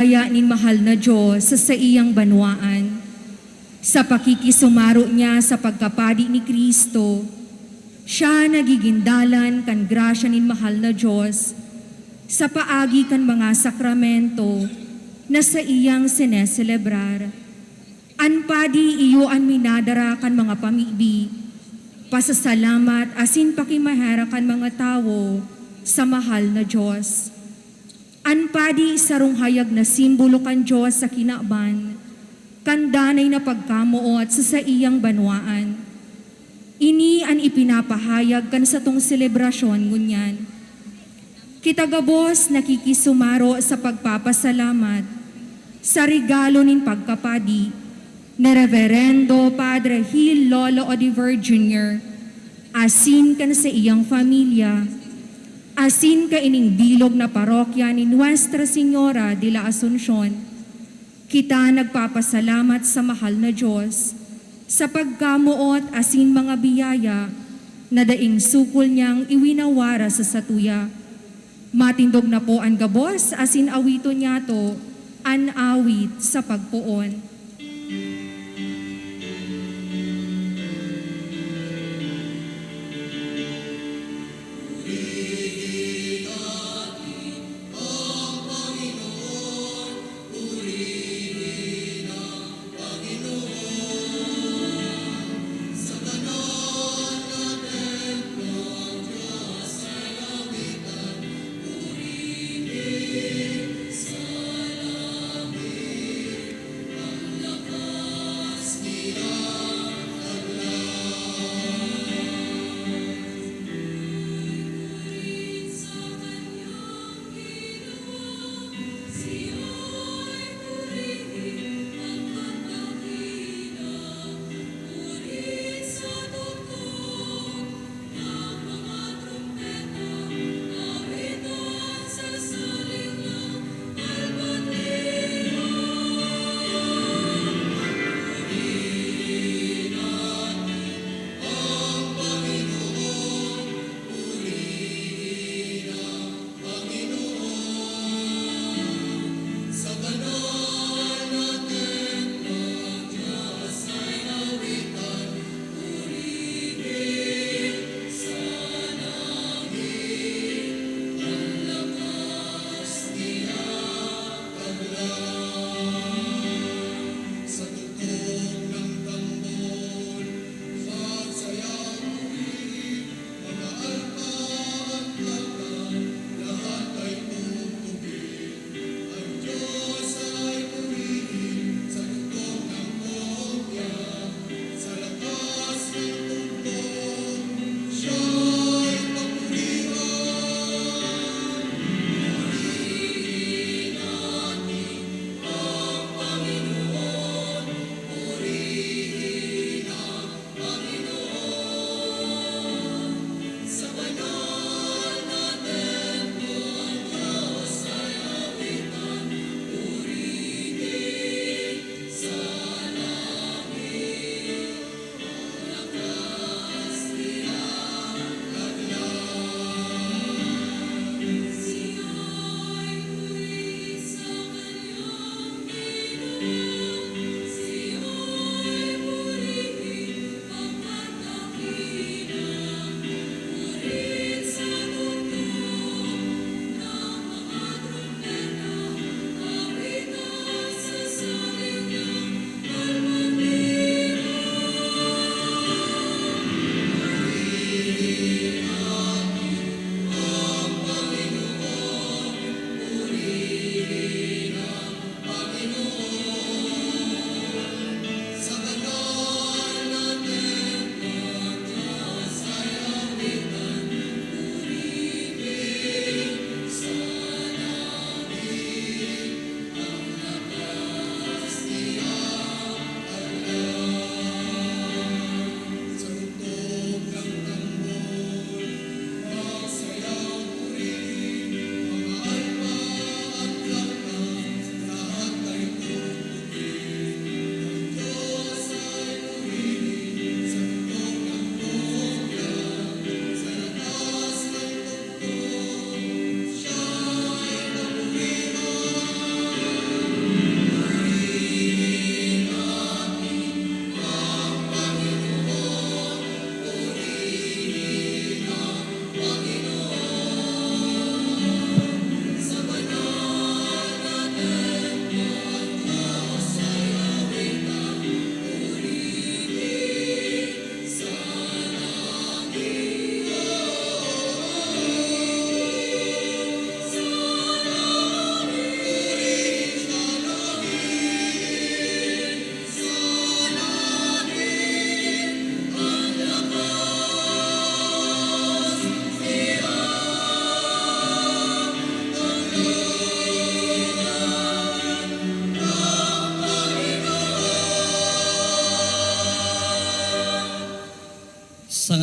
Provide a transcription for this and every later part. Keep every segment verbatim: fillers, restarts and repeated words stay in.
Haya nin mahal na Dios sa saiyang banwaan. Sa pakikisumaro niya sa pagkapadi ni Cristo, siya nagigin dalan kan grasya nin mahal na Dios sa paagi kan mga sakramento na saiyang sineselebrar. An padi iyo an minadara kan mga pamibi, pasasalamat asin pakimaherak kan mga tawo sa mahal na Dios. An padi sarong hayag na simbolo kan Dios sa kinaban, kan danay na pagkamoot sa saiyang banwaan. Ini an ipinapahayag kan satong selebrasyon ngunyan. Kita gabos nakikisumaro sa pagpapasalamat sa regalo nin pagkapadi ni Reverendo Padre Gil Lolo Odiver Junior, asin kan saiyang pamilya, asin kaining bilog na parokya ni Nuestra Señora de la Asuncion. Kita nagpapasalamat sa mahal na Dios sa pagkamoot asin mga biyaya na daing sukol niyang iwinawara sa satuya. Matindog na po an gabos asin awiton niyato an awit sa pagpoon.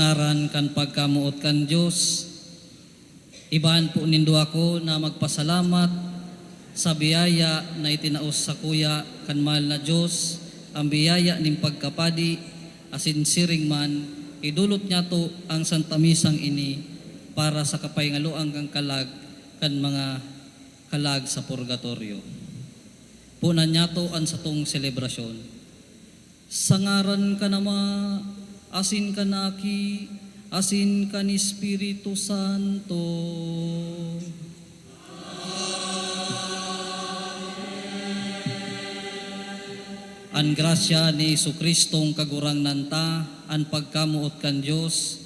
Ngaran kan pagkamoot kan Dios, ibahan po nindo ako na magpasalamat sa biyaya na itinao sakuya kan mahal na Dios, ang biyaya nin pagkapadi, asin siring man, idolot niyato ang Santa Misang ini para sa kapahingaloan kan kalag kan mga kalag sa purgatorio. Punan niyato an satong selebrasyon. Sa ngaran kan Ama, asin kan Aki, asin kan Espiritu Santo. An grasya ni Jesu-Cristong Kagurangnan ta, an pagkamoot kan Dios,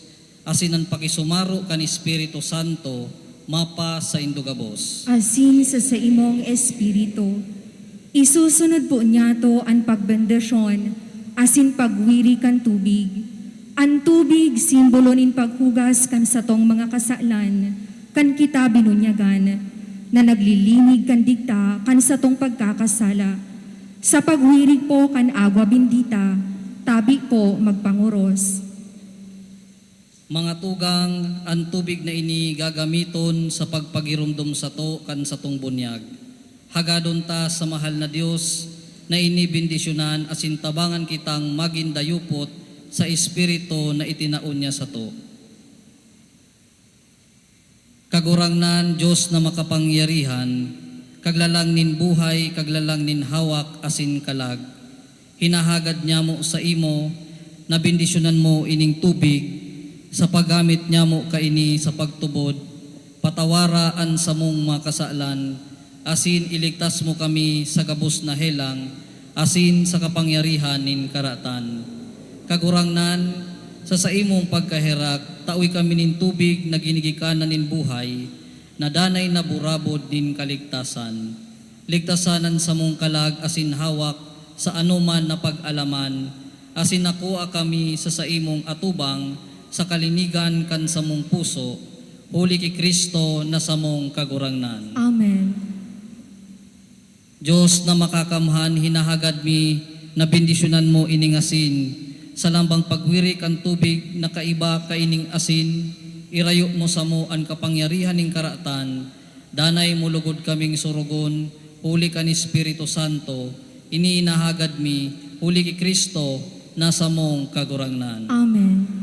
asin an pakisumaro kan Espiritu Santo, mapasaindo gabos. Asin sa saimong espiritu. Isusunod po niyato an pagbendisyon asin pagwiri kan tubig. An tubig, simbolo nin paghugas kan satong mga kasalan, kan kita binunyagan, na naglilinig kan digta kan satong pagkakasala. Sa pagwirig po kan agwa bendita, tabi po magpangoros. Mga tugang, an tubig na ini gagamiton sa pagpagiromdom sato kan satong bunyag. Hagadon ta sa mahal na Dios na ini bendisyonan asin tabangan kitang magin dayupot sa Espiritu na itinao niya sato. Kagurangnan, Dios na makapangyarihan, Kaglalang nin buhay, Kaglalang nin hawak asin kalag, hinahagad nyamo saimo na bendisyonan mo ining tubig sa paggamit nyamo kaini sa pagtubod, patawara an samong mga kasalan, asin iligtas mo kami sa gabos na helang asin sa kapangyarihan nin karatan. Kagurangnan, sa saimong pagkaherak, taoy kami nin tubig na ginigikanan nin buhay, na danay na burabod nin kaligtasan. Ligtasan an samong kalag asin hawak sa anoman na pag-alaman, asin nakua kami sa saimong atubang sa kalinigan kan samong puso, huli ki Cristo na samong Kagurangnan. Amen. Dios na makakamhan, hinahagad mi na bendisyonan mo ining asin. Sa lambang pagwiri kan tubig na kaiba kaining asin, irayo mo samo an kapangyarihan nin karatan, danay mo lugod kaming sorogon huli kan Espiritu Santo. Ini hinahagad mi huli ki Cristo na samong Kagurangnan. Amen.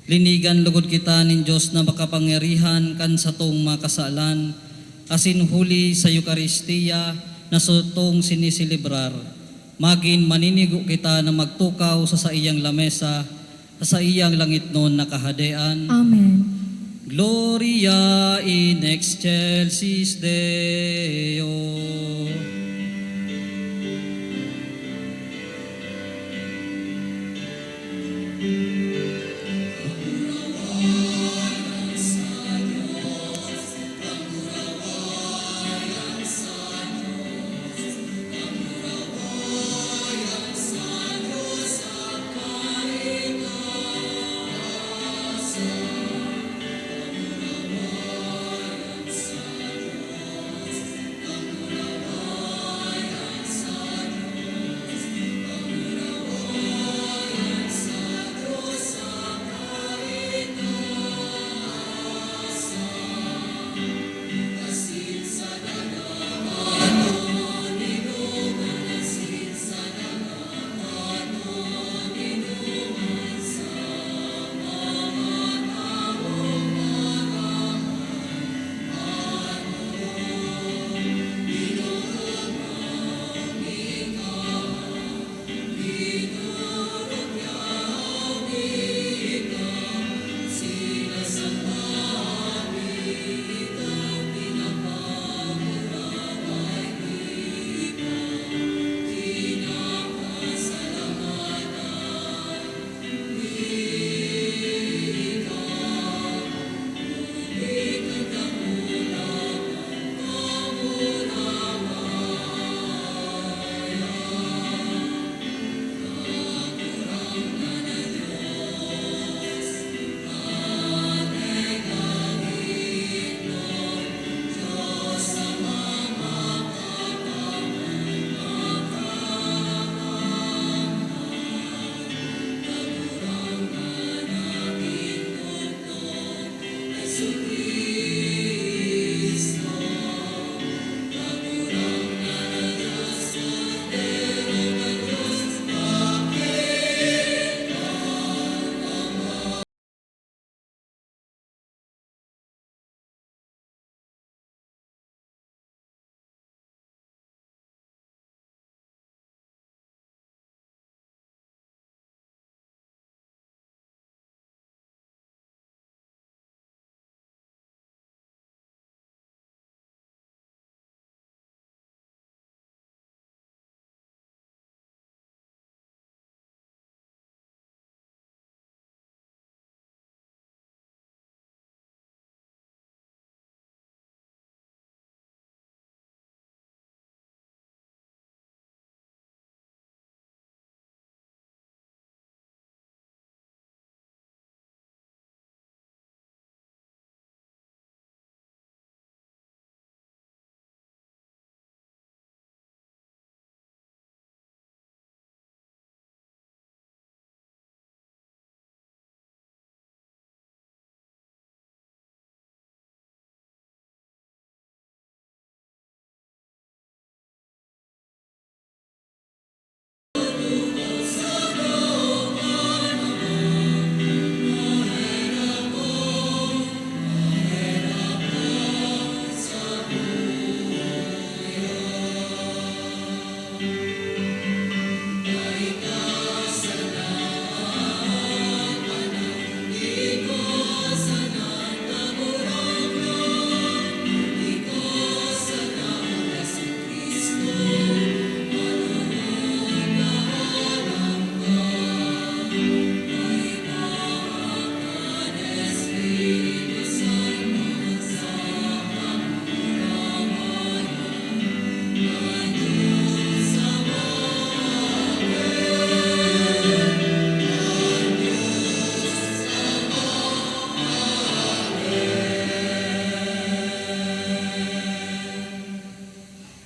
Linigan logod kita nin Dios na makapangyarihan kan satong mga kasalan, asin huli sa Eukaristia na satong siniselebrar, magin maninigo kita na magtukaw sa saiyang lamesa, sa saiyang langitnon na Kahadean. Amen. Gloria in excelsis Deo.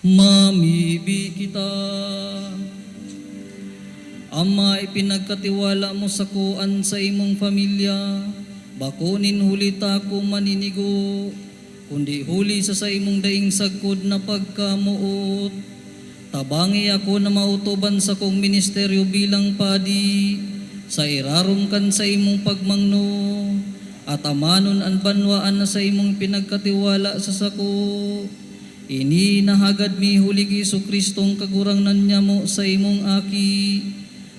Mamibi kita. Ama, ipinagkatiwala mo sako an saimong pamilya, bako nin huli ta ako maninigo, kundi huli sa saimong daing sagkod na pagkamoot. Tabangi ako na maotob an sakong ministeryo bilang padi, Sa irarom kan saimong pagmangno, atamanon an banwaan na saimong pinagkatiwala sa sako. Ini na hagad mi huli ki Jesu-Cristong Kagurangnan nyamo, saimong Aki,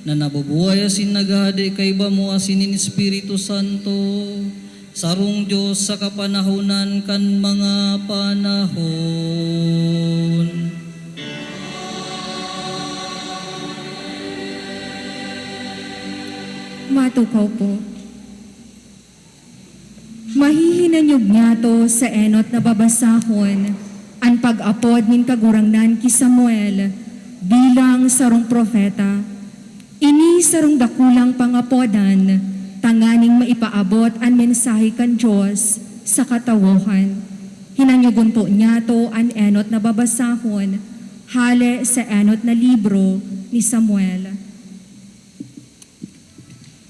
na nabubuhay asin naghahade kaiba mo asin nin Espiritu Santo, sarong Dios sa kapanahonan kan mga panahon. Matukaw po. Mahihinanyog niyato sa enot na babasahon an pag-apod nin Kagurangnan ki Samuel bilang sarong propeta. Ini sarong dakulang pangapodan tanganing maipaabot an mensahe kan Dios sa katawohan. Hinanyogon po niyato an enot na babasahon hale sa enot na libro ni Samuel.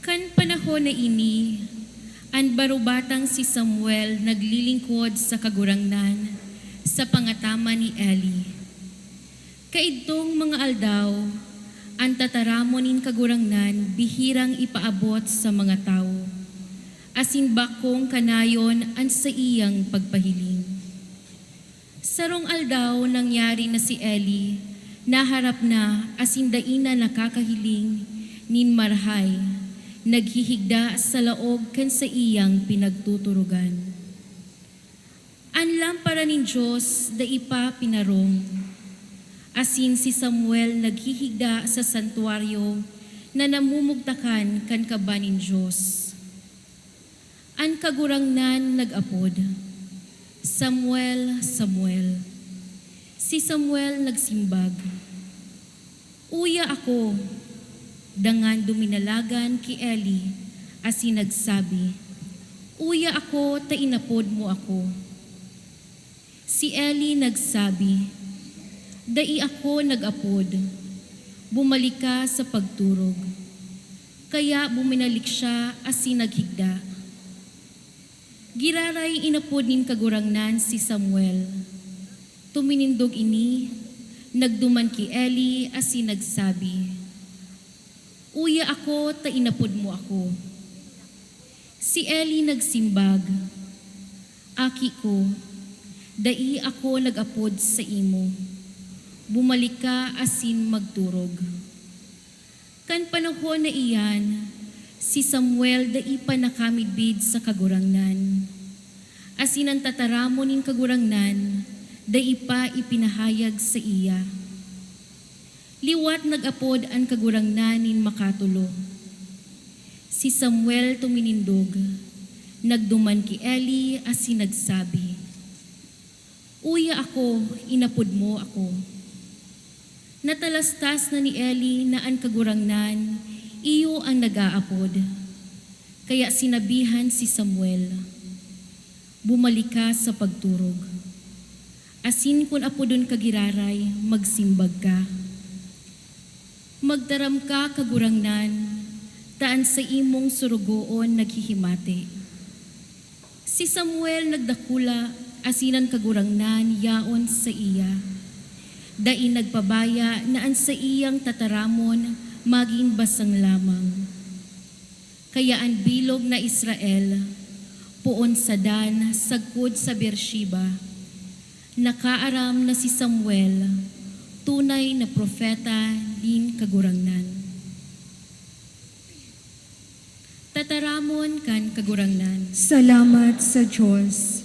Kan panahon na ini, an barubatang si Samuel naglilingkod sa Kagurangnan sa pangataman ni Eli. Kaidtong mga aldaw, an tataramon nin Kagurangnan bihirang ipaabot sa mga tawo, asin bakong kanayon an saiyang pagpahiling. Sarong aldaw, nangyari na si Eli naharap na asin dai na nakakahiling nin marahay, naghihigda sa laog kan saiyang pinagtuturugan. An lampara nin Dios dai pa pinarong, asin si Samuel naghihigda sa santuaryo na namumugtakan kan kaba nin Dios. An Kagurangnan nag-apod, "Samuel, Samuel." Si Samuel nagsimbag, "Uya ako." Dangan duminalagan ki Eli asin nagsabi, "Uya ako ta inapod mo ako." Si Eli nagsabi, "Dai ako nag-apod. Bumalik ka sa pagturog." Kaya buminalik siya asin naghigda. Giraray inapod nin Kagurangnan si Samuel. Tuminindog ini, nagduman ki Eli asin nagsabi, "Uya ako ta inapod mo ako." Si Eli nagsimbag, "Aki ko, dai ako nag-apod saimo. Bumalik ka asin magturog." Kan panahon na iyan, si Samuel dai pa nakamidbid sa Kagurangnan, asin an tataramon nin Kagurangnan dai pa ipinahayag saiya. Liwat nag-apod an Kagurangnan nin makatolo. Si Samuel tuminindog, nagduman ki Eli asin nagsabi, "Uya ako, inapod mo ako." Natalastas na ni Eli na an Kagurangnan iyo an nag-aapod. Kaya sinabihan si Samuel, "Bumalik ka sa pagturog. Asin kun apodon ka giraray, magsimbag ka. Magtaram ka, Kagurangnan, ta an saimong sorogoon naghihimate." Si Samuel nagdakula, asin an Kagurangnan yaon saiya. Dai nagpabaya na an saiyang tataramon magin basang lamang. Kaya an bilog na Israel, poon sa Dan sagkod sa Beersheba, nakaaram na si Samuel tunay na propeta nin Kagurangnan. Tataramon kan Kagurangnan. Salamat sa Dios.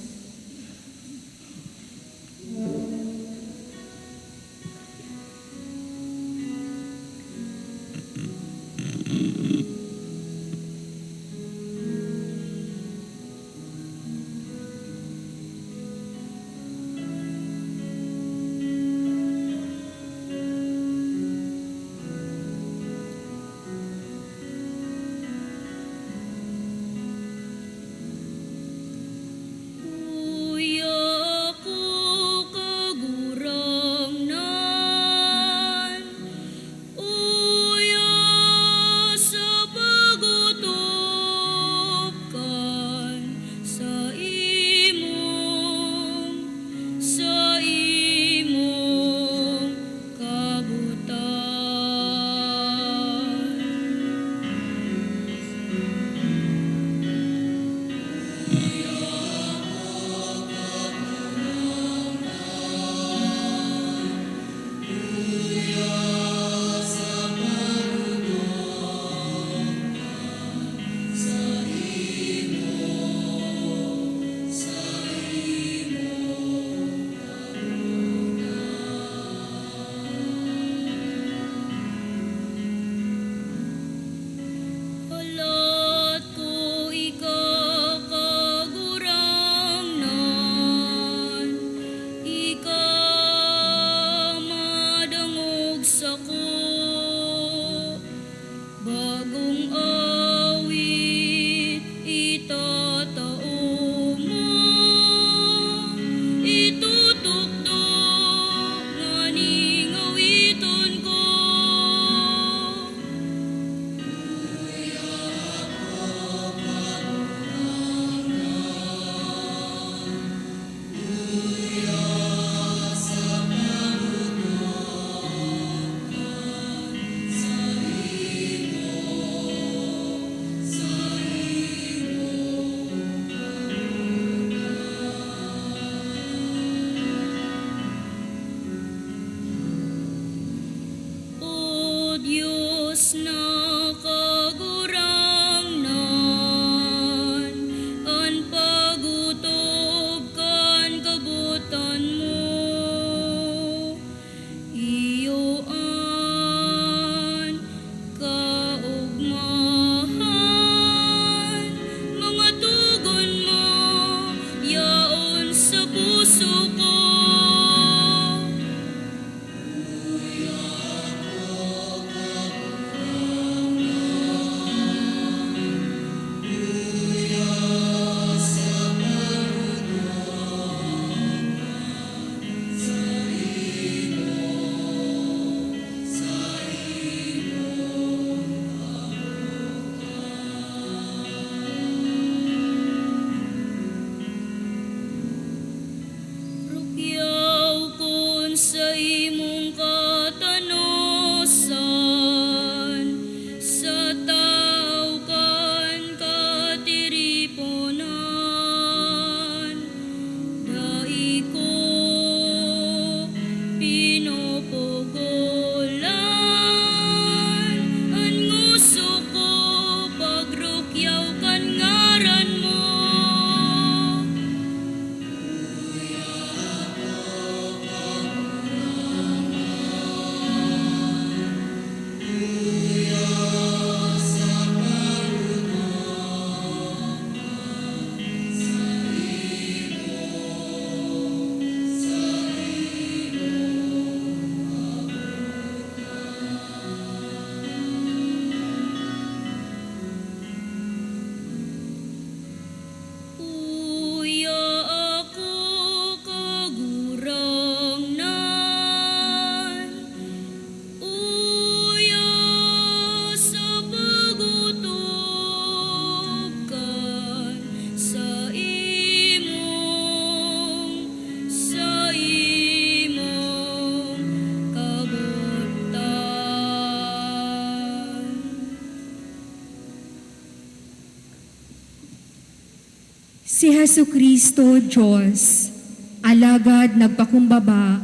Si Jesu-Cristo, Dios, alagad nagpakumbaba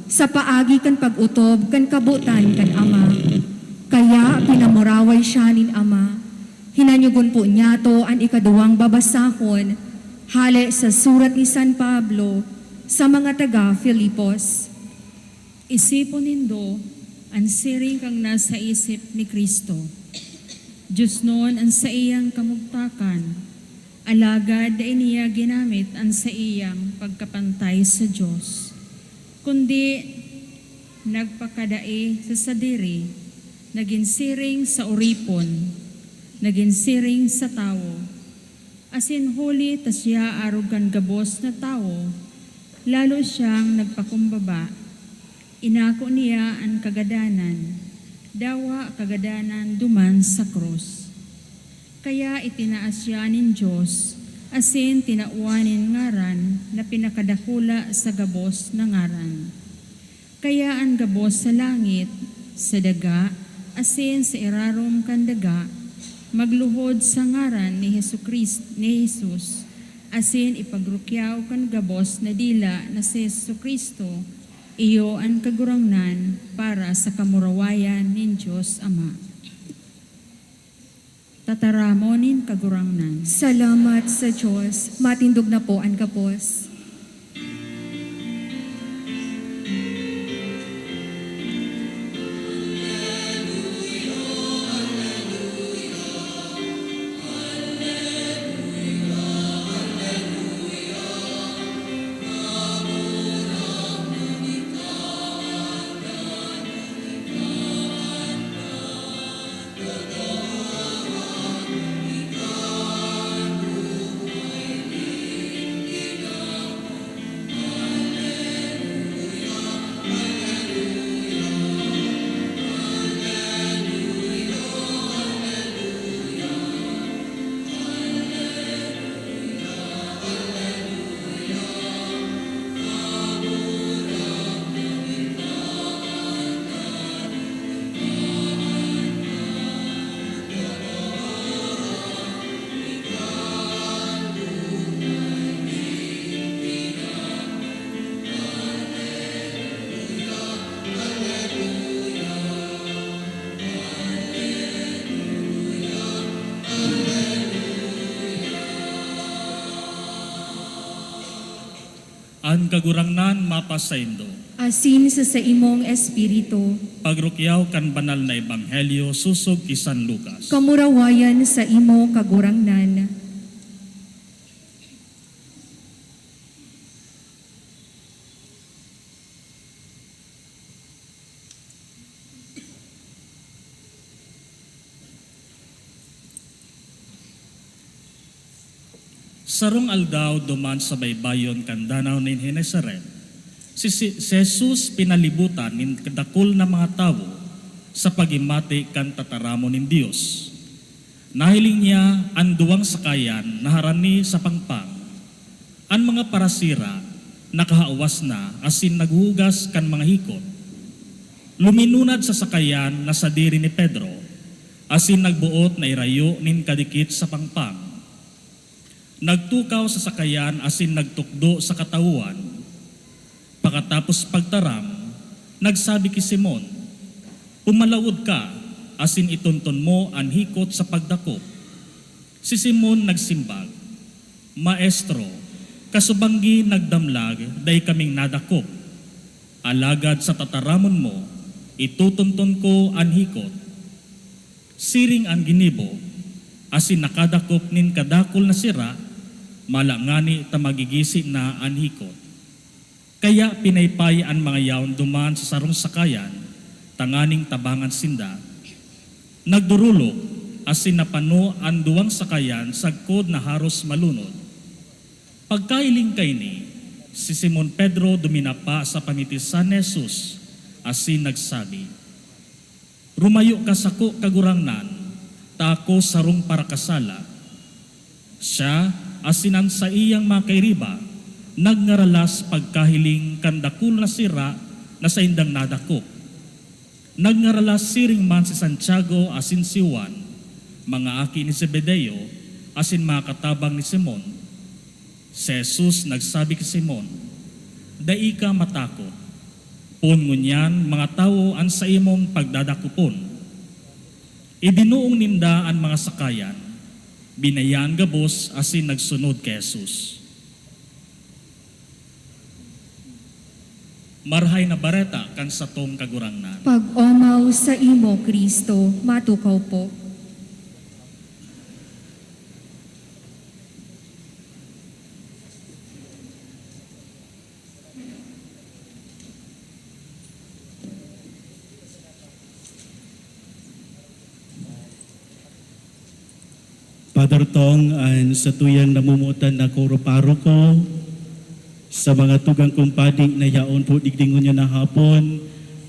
sa paagi kan pag-otob kan kabotan kan Ama. Kaya pinamuraway siya nin Ama. Hinanyogon po niyato an ikaduwang babasahon hale sa surat ni San Pablo sa mga taga Filipos. Isipon nindo an siring kan nasa isip ni Cristo. Diosnon an saiyang kamugtakan, alagad dai niya ginamit an saiyang pagkapantay sa Dios, kundi nagpakadai sa sadiri, nagin siring sa oripon, nagin siring sa tawo. Asin huli ta siya arog kan gabos na tawo, lalo siyang nagpakumbaba. Inako niya an kagadanan, dawa kagadanan duman sa krus. Kaya itinaas siya nin Dios, asin tinawan nin ngaran na pinakadakula sa gabos na ngaran. Kaya an gabos sa langit, sa daga, asin sa irarom kan daga, magluhod sa ngaran ni Jesu-Crist-, ni Jesus, asin ipagrukyaw kan gabos na dila na si Jesu-Cristo iyo an Kagurangnan para sa kamurawayan nin Dios Ama. Tataramon nin Kagurangnan. Salamat sa Dios. Matindog na po an gabos. An Kagurangnan mapasaindo. Asin sa saimong espiritu. Pagrukyaw kan Banal na Ebanghelyo sosog ki San Lucas. Kamurawayan sa imo, Kagurangnan. Sarong aldaw duman sa baybayon kan Danaw nin Genesaret, si, si, si Jesus pinalibutan nin dakul na mga tawo sa paghimati kan tataramon nin Dios. Nahiling niya an duwang sakayan na harani sa pangpang. An mga parasira nakahawas na asin naghuhugas kan mga hikot. Luminunad sa sakayan na sadiri ni Pedro, asin nagboot na irayo nin kadikit sa pangpang. Nagtukaw sa sakayan asin nagtukdo sa katawoan. Pakatapos pagtaram, nagsabi ki Simon, "Pumalawod ka asin itonton mo an hikot sa pagdakop." Si Simon nagsimbag, "Maestro, kasubanggi nagdamlag dai kaming nadakop. Alagad sa tataramon mo, itutonton ko an hikot." Siring an ginibo, asin nakadakop nin kadakul na sira, mala ngani ta magigisi na an hikot. Kaya pinaypay an mga yaon duman sa sarong sakayan tanganing tabangan sinda. Nagdurulok asin napano an duwang sakayan sagkod na haros malunod. Pagkahiling kaini, si Simon Pedro duminapa sa pamitisan ni Jesus asin nagsabi, "Rumayo ka sako, Kagurangnan, ta ako sarong parakasala." Siya asin an saiyang mga kairiba nagngaralas pagkahiling kan dakul na sira na saindang nadakop. Nagngaralas siring man si Santiago asin si Juan, mga aki ni Zebedeo, asin mga katabang ni Simon. Si Jesus nagsabi ki Simon, "Dai ka matakot. Poon ngunyan, mga tawo an saimong pagdadakopon." Idinoong ninda an mga sakayan, binayaan gabos asin nagsunod ki Jesus. Marahay na Bareta kan satong Kagurangnan. Pag-omaw saimo, Cristo. Matukaw po. Father Tong, an satuyang namomotan na koro paroko, sa mga tugang kong padi na yaon po digdi ngunyan na hapon,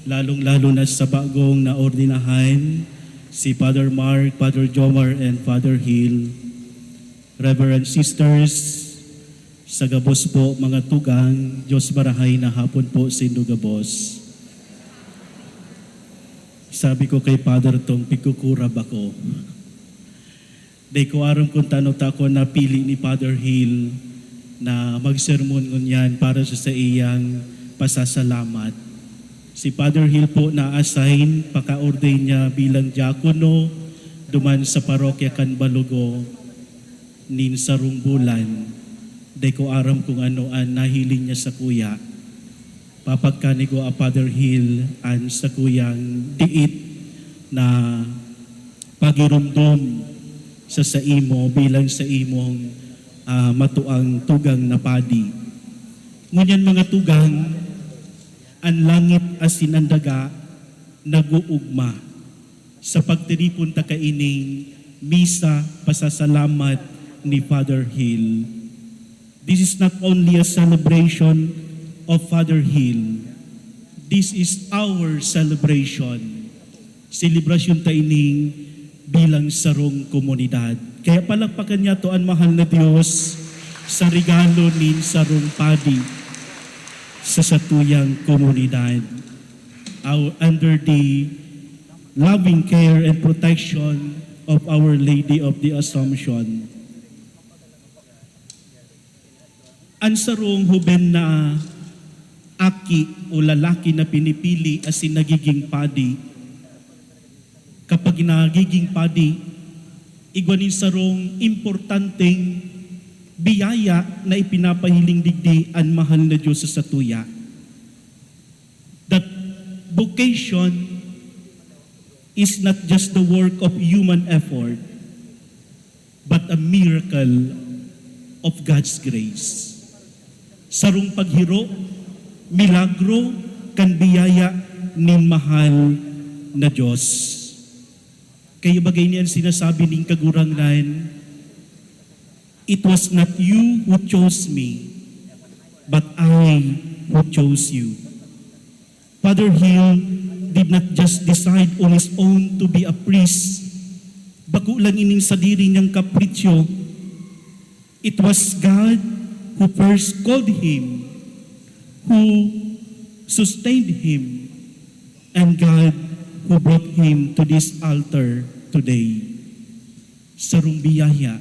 lalong-lalo na sa bagong naordinahan, si Father Mark, Father Jomar, and Father Hill. Reverend Sisters, sa gabos po, mga tugang, Diyos marahay na hapon po saindo gabos. Sabi ko kay Father Tong, "Pigkukurab ako." Dai ko aram kun tano ta ako napili ni Father Hill na magsermon ngunyan para sa saiyang pasasalamat. Si Father Hill po na-assign, paka-ordain niya bilang diakono duman sa parokya kan Balogo nin sarong bulan. Dai ko aram kung ano an nahiling niya sakuya. Papagkanigo a Father Hill an sakuyang diit na pagiromdom sa saimo bilang saimong, ah, matuang tugang na padi. Ngunyan, mga tugang, an langit asin an daga nag-oogma sa pagtiripon ta kaining misa pasasalamat ni Father Hill. This is not only a celebration of Father Hill. This is our celebration. Selebrasyon ta ining bilang sarong komunidad. Kaya palakpakan niyato an mahal na Dios sa regalo nin sarong padi sa satuyang komunidad. Our, under the loving care and protection of Our Lady of the Assumption. An sarong hoben na aki o lalaki na pinipili asin nagiging padi, kapag nagiging padi, igwa nin sarong importanteng biyaya na ipinapahiling digdi an mahal na Dios sa satuya. That vocation is not just the work of human effort, but a miracle of God's grace. Sarong paghiro, milagro, kan biyaya nin mahal na Dios. Kaya bagay niyan sinasabi nin Kagurangnan, "It was not you who chose me, but I who chose you." Father Hill did not just decide on his own to be a priest. Bako lang ining sadiri niyang kapritsyo. It was God who first called him, who sustained him, and God who brought him to this altar today. Sarong biyaya,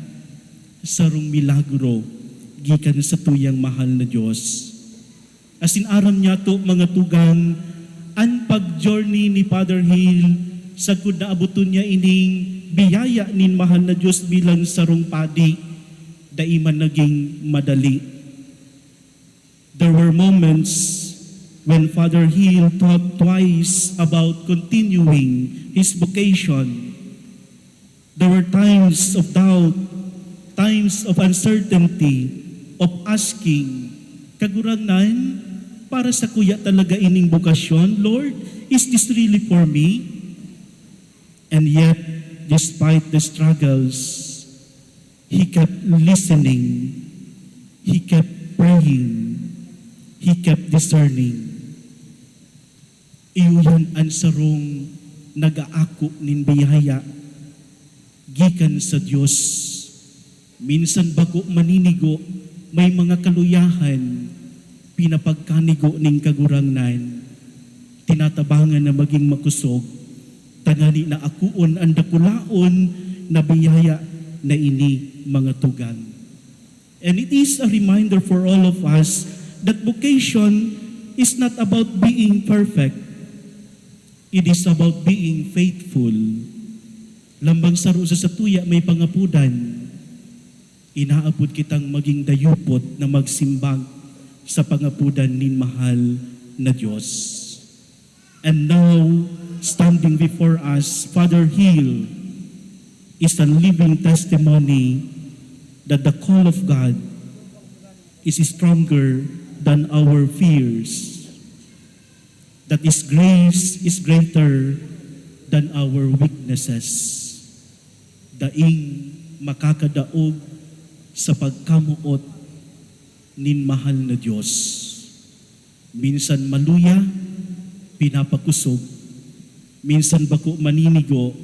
sarong milagro gikan sa tuyang mahal na Dios. Asin aram niyato, mga tugang, an pag-journey ni Father Hill sagkod na aboton niya ining biyaya nin mahal na Dios bilang sarong padi, dai man naging madali. There were moments when Father Hill thought twice about continuing his vocation. There were times of doubt, times of uncertainty, of asking, "Kagurangnan, para sakuya talaga ining bokasyon, Lord? Is this really for me?" And yet, despite the struggles, he kept listening, he kept praying, he kept discerning. Iyo yan an sarong nag-aako nin biyaya gikan sa Dios. Minsan bako maninigo, may mga kaluyahan, pinapagkanigo nin Kagurangnan. Tinatabangan na magin makosog, tangani na akoon an dakulaon na biyaya na ini, mga tugang. And it is a reminder for all of us that vocation is not about being perfect. It is about being faithful. Lambang saro sa satuya may pangapodan, inaapod kitang maging dayupot na magsimbag sa pangapodan nin mahal na Diyos. And now, standing before us, Father Hill is a living testimony that the call of God is stronger than our fears, that His grace is greater than our weaknesses. Daing makakadaog sa pagkamoot nin mahal na Diyos. Minsan maluya, pinapakosog. Minsan bako maninigo,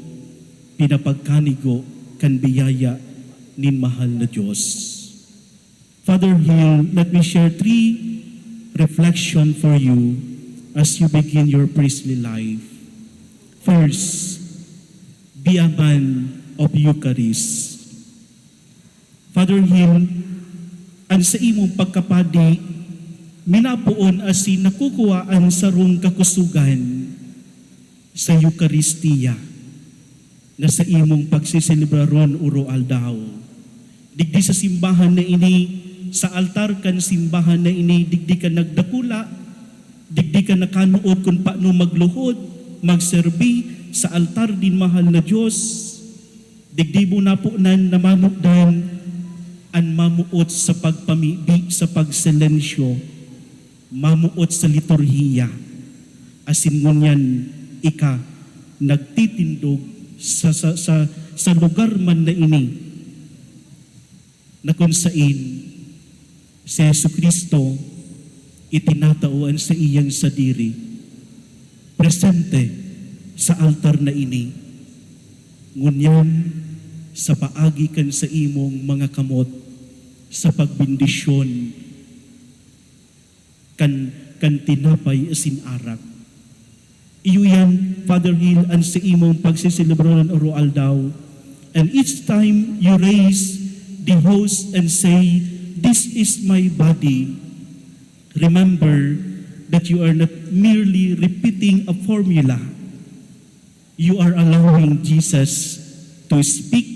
pinapagkanigo kan biyaya nin mahal na Diyos. Father Hill, let me share three reflection for you as you begin your priestly life. First, be a man of Eucharist. Father Hill, an saimong pagkapadi, minapoon asin nakukuha an sarong kakusogan sa Eukaristia na saimong pagseselebraron oro-aldaw. Digdi sa simbahan na ini, sa altar kan simbahan na ini, digdi ka nagdakula, digdi ka nakanood kun paano magluhod, magserbi sa altar din mahal na Diyos. Digdi mo naponan na manudan an mamuot sa pagpamibi, sa pagsilensyo, mamuot sa liturhiya, asin ngunyan ika nagtitindog sa, sa, sa, sa lugar man na ini na kun sain si Jesu-Cristo itinatao an saiyang sadiri, presente sa altar na ini. Ngunyan, sa paagi kan saimong mga kamot, sa pagbendisyon kan, kan tinapay asin arak. Iyo yan, Father Hill, an saimong pagsiselebraryon oro-aldaw. And each time you raise the host and say, "This is my body," remember that you are not merely repeating a formula. You are allowing Jesus to speak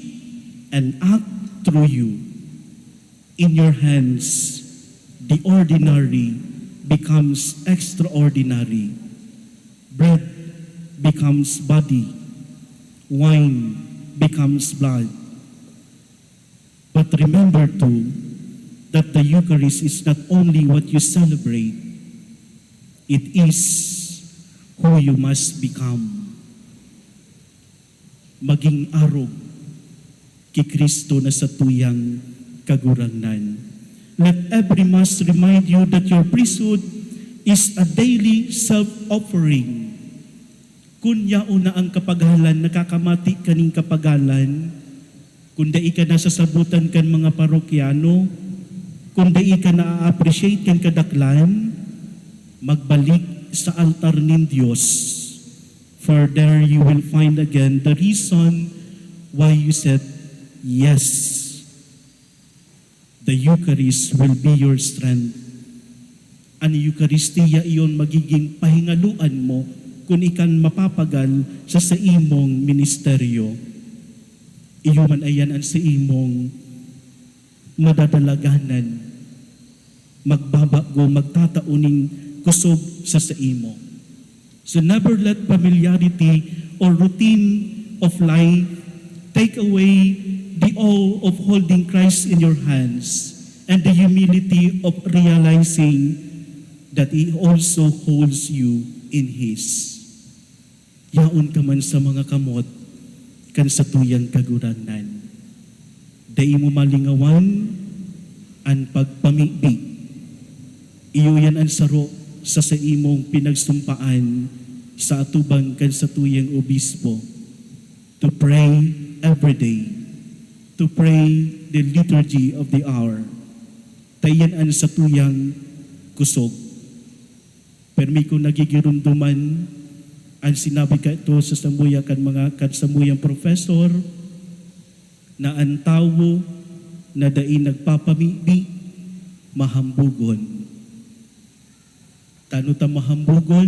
and act through you. In your hands, the ordinary becomes extraordinary. Bread becomes body. Wine becomes blood. But remember too that the Eucharist is not only what you celebrate, it is who you must become. Maging arog ki Cristo na satuyang Kagurangnan. Let every Mass remind you that your priesthood is a daily self-offering. Kun yaon na an kapaghalan, nakakamati ka nin kapaghalan, kun dai ka nasasabotan kan mga parokyano, kun dai ka na-appreciate kan kadaklan, magbalik sa altar nin Dios. For there you will find again the reason why you said yes. The Eucharist will be your strength. An Eukaristia iyon magiging pahingaloan mo kun ikan mapapagal sa saimong ministeryo. Iyo man ayan an saimong madadalaganan, magbabago, magtatao nin kosog sa saimo. So never let familiarity or routine of life take away the awe of holding Christ in your hands and the humility of realizing that He also holds you in His. Yaon ka man sa mga kamot kan satuyang Kagurangnan. Dai mo malingawan an pagpamibi. Iyo yan an saro sa saimong pinagsumpaan sa atubang kan satuyang obispo, to pray every day, to pray the liturgy of the hour. Ta iyan an satuyang kusog. Permi ko nagigiromdoman an sinabi kaito sa samuya kan mga, kan samuyang professor, na an tawo na dai nagpapamibi, mahambugon. Tano ta mahambugon,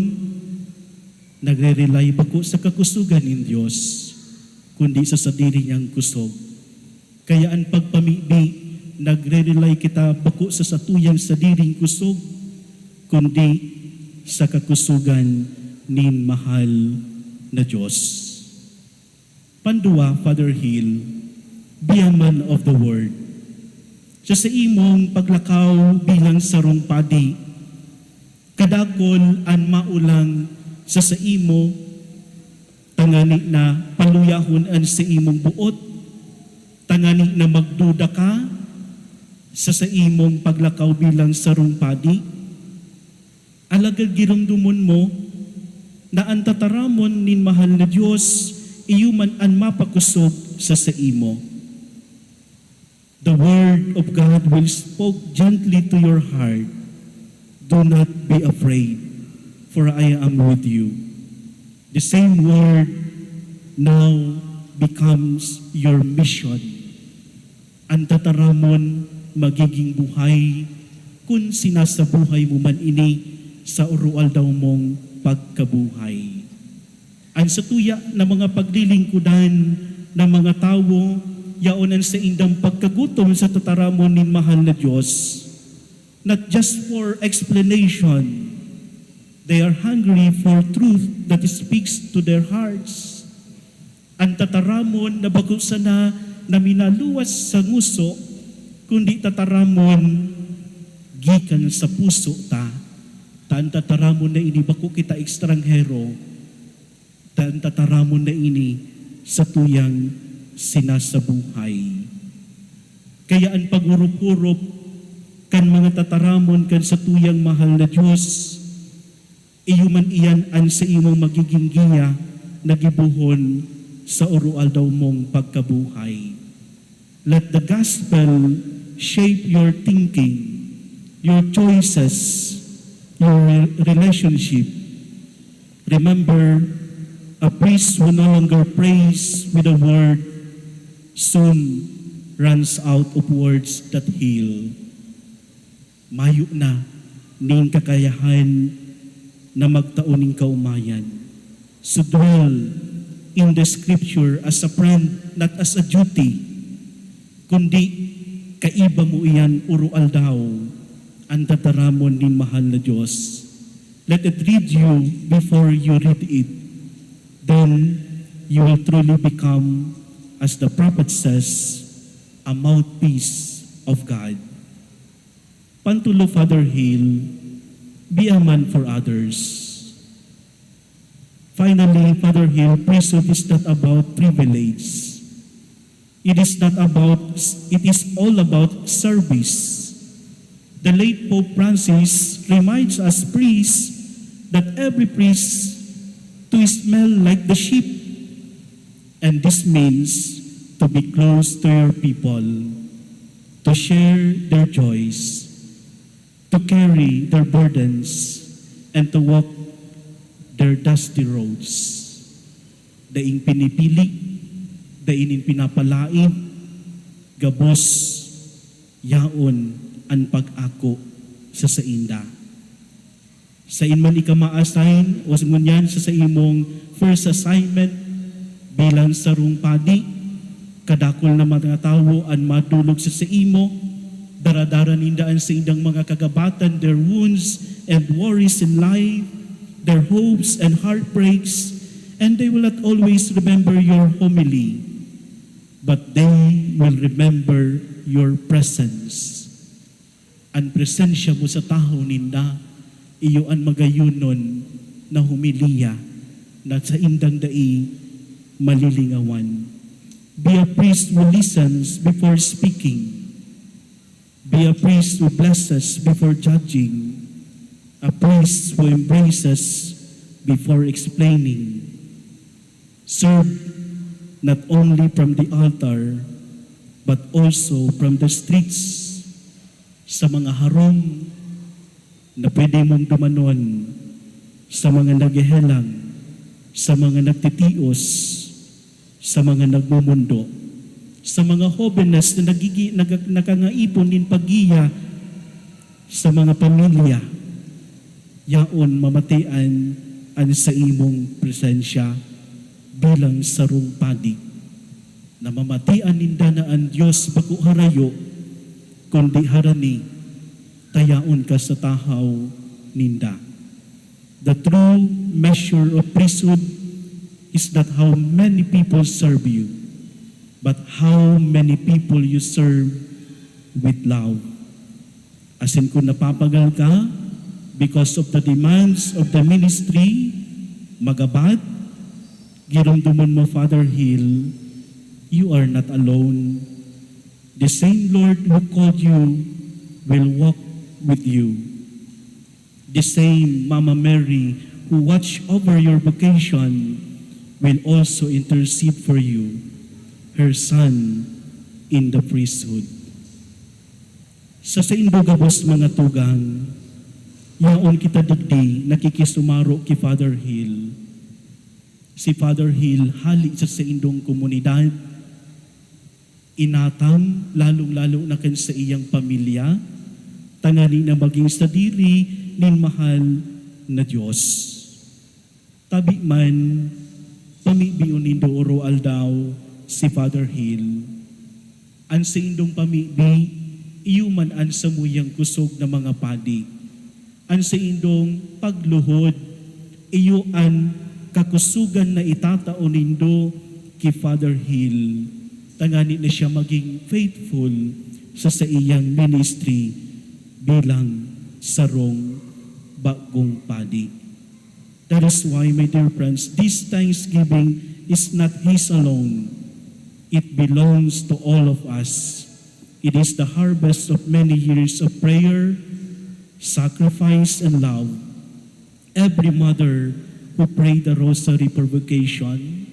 nagre-rely bako sa kakusogan nin Dios, kundi sa sadiri niyang kusog. Kaya an pagpamibi, nagre-rely kita bako sa satuyang sadiring kusog, kundi sa kakusogan nin mahal na Dios. Pandua, Father Hill, be a man of the word. Sa saimong paglakaw bilang sarong padi, kadakol an maulang sa saimo, tangani na paluyahon an saimong boot, tangani na magduda ka sa saimong paglakaw bilang sarong padi. Alagad giromdomon mo na an tataramon nin mahal na Dios iyo man an mapakosog sa saimo. The word of God will spoke gently to your heart. Do not be afraid, for I am with you. The same word now becomes your mission. An tataramon magiging buhay kun sinasabuhay mo man ini sa aroaldaw mong pagkabuhay. An satuya na mga paglilingkodan na mga tawo, yaon an saindang pagkagutom sa tataramon nin mahal na Dios. Not just for explanation, they are hungry for truth that speaks to their hearts. An tataramon na bako sana na minaluwas sa nguso, kundi tataramon gikan sa puso ta. Ta an tataramon na ini bako kita ekstranghero, ta an tataramon na ini satuyang sinasabuhay. Kaya an pag-urop-urop kan mga tataramon kan satuyang mahal na Dios, iyo man iyan an saimong magiging giya na gibohon sa aroaldaw mong pagkabuhay. Let the gospel shape your thinking, your choices, your re- relationship. Remember, a priest who no longer prays with a word soon runs out of words that heal. Mayo na ning kakayahan na magtao nin kaomayan. So dwell in the scripture as a friend, not as a duty, kundi kaiba mo iyan oro-aldaw, an tataramon nin mahal na Dios. Let it read you before you read it. Then you will truly become, as the prophet says, a mouthpiece of God. Pantulo, Father Hill, be a man for others. Finally, Father Hill, priesthood is not about privilege. It is not about, it is all about service. The late Pope Francis reminds us priests that every priest to smell like the sheep. And this means to be close to your people, to share their joys, to carry their burdens, and to walk their dusty roads. Daing pinipili, daing pinapalaid, gabos yaon an pag-ako sa sainda. Sain man ika ma-assign o ngunyan sa saimong first assignment bilang sarong padi, kadakul na mga tawo an madolog sa saimo, daradara ninda an saindang mga kagabatan, their wounds and worries in life, their hopes and heartbreaks, and they will not always remember your homily, but they will remember your presence. An presensya mo sa tahaw ninda, iyo an magayonon na homilya na saindang dai malilingawan. Be a priest who listens before speaking. Be a priest who blesses before judging. A priest who embraces before explaining. Serve not only from the altar, but also from the streets, sa mga harong na pwede mong dumanon, sa mga naghehelang, sa mga nagtitios, sa mga nagmumundo, Sa mga hobenes na nagigi-, nag-, nakangaipon nin paggiya sa mga pamilya, yaon mamatian an saimong presensya bilang sarong padi. Namamatian ninda na an Dios bako harayo, kundi harani ta yaon ka sa tahaw ninda. The true measure of priesthood is not how many people serve you, but how many people you serve with love. Asin kun napapagal ka because of the demands of the ministry, magabat, giromdomon mo, Father Hill, you are not alone. The same Lord who called you will walk with you. The same Mama Mary who watch over your vocation will also intercede for you, her son in the priesthood. Sa saindo gabos, mga tugang, yaon kita digdi nakikisumaro ki Father Hill. Si Father Hill hali sa saindong komunidad, inatang, lalong-lalo na kan saiyang pamilya, tangani na magin sadiri nin mahal na Dios. Tabi man, pamibion nindo oro-aldaw si Father Hill. An saindong pamibi, iyo man an samuyang kusog na mga padi. An saindong pagluhod, iyo an kakusogan na itatao nindo ki Father Hill, tangani na siya magin faithful sa saiyang ministry bilang sarong bagong padi. That is why, my dear friends, this thanksgiving is not his alone. It belongs to all of us. It is the harvest of many years of prayer, sacrifice, and love. Every mother who prayed the rosary for vocation,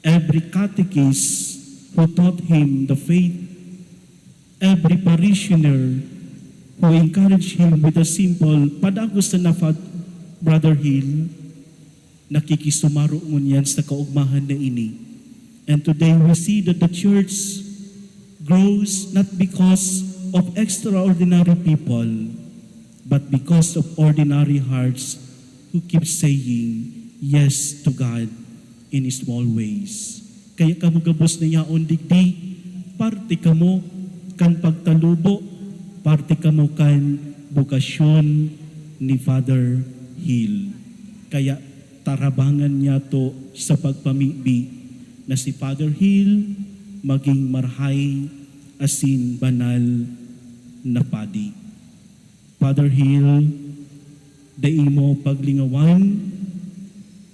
every catechist who taught him the faith, every parishioner who encouraged him with a simple, "Padagos na, Fa-, Brother Hill," nakikisumaro ngunyan sa kaogmahan na ini. And today we see that the church grows not because of extraordinary people, but because of ordinary hearts who keep saying yes to God in small ways. Kaya kamo gabos na yaon digdi, parte kamo kan pagtalubo, parte kamo kan bokasyon ni Father Hill. Kaya tarabangan niyato sa pagpamibi na si Father Hill magin marahay asin banal na padi. Father Hill, dai mo paglingawan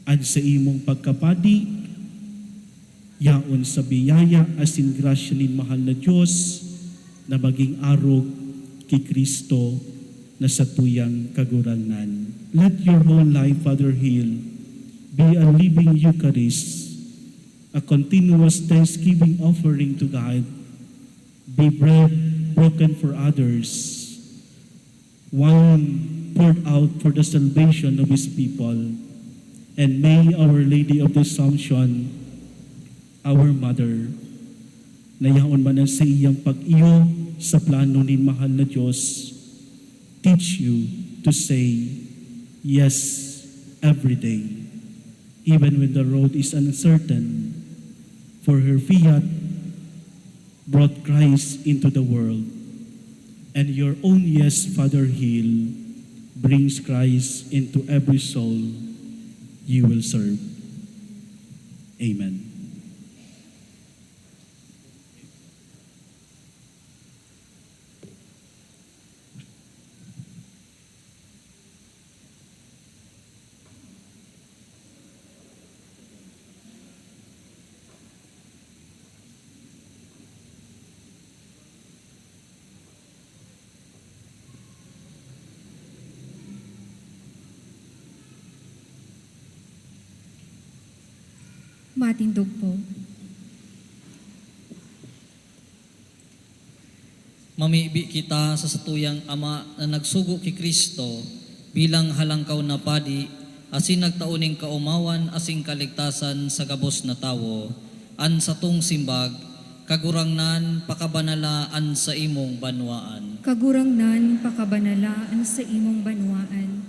an saimong pagkapadi, yaon sa biyaya asin grasya nin mahal na Dios na magin arog ki Cristo na satuyang Kagurangnan. Let your whole life, Father Hill, be a living Eucharist, a continuous thanksgiving offering to God. Be bread broken for others, wine poured out for the salvation of His people, and may Our Lady of the Assumption, our Mother, na yaon man an saiyang pag-iyo sa plano nin mahal na Dios, teach you to say yes every day, even when the road is uncertain, for her fiat brought Christ into the world, and your own yes, Father Hill, brings Christ into every soul you will serve. Amen. Matindog po. Mamibi kita sa satuyang Ama na nagsugo ki Cristo bilang halangkaw na padi, asin nagtao nin kaomawan asin kaligtasan sa gabos na tawo. An satong simbag, Kagurangnan, pakabanala an saimong banwaan. Kagurangnan, pakabanala an saimong banwaan.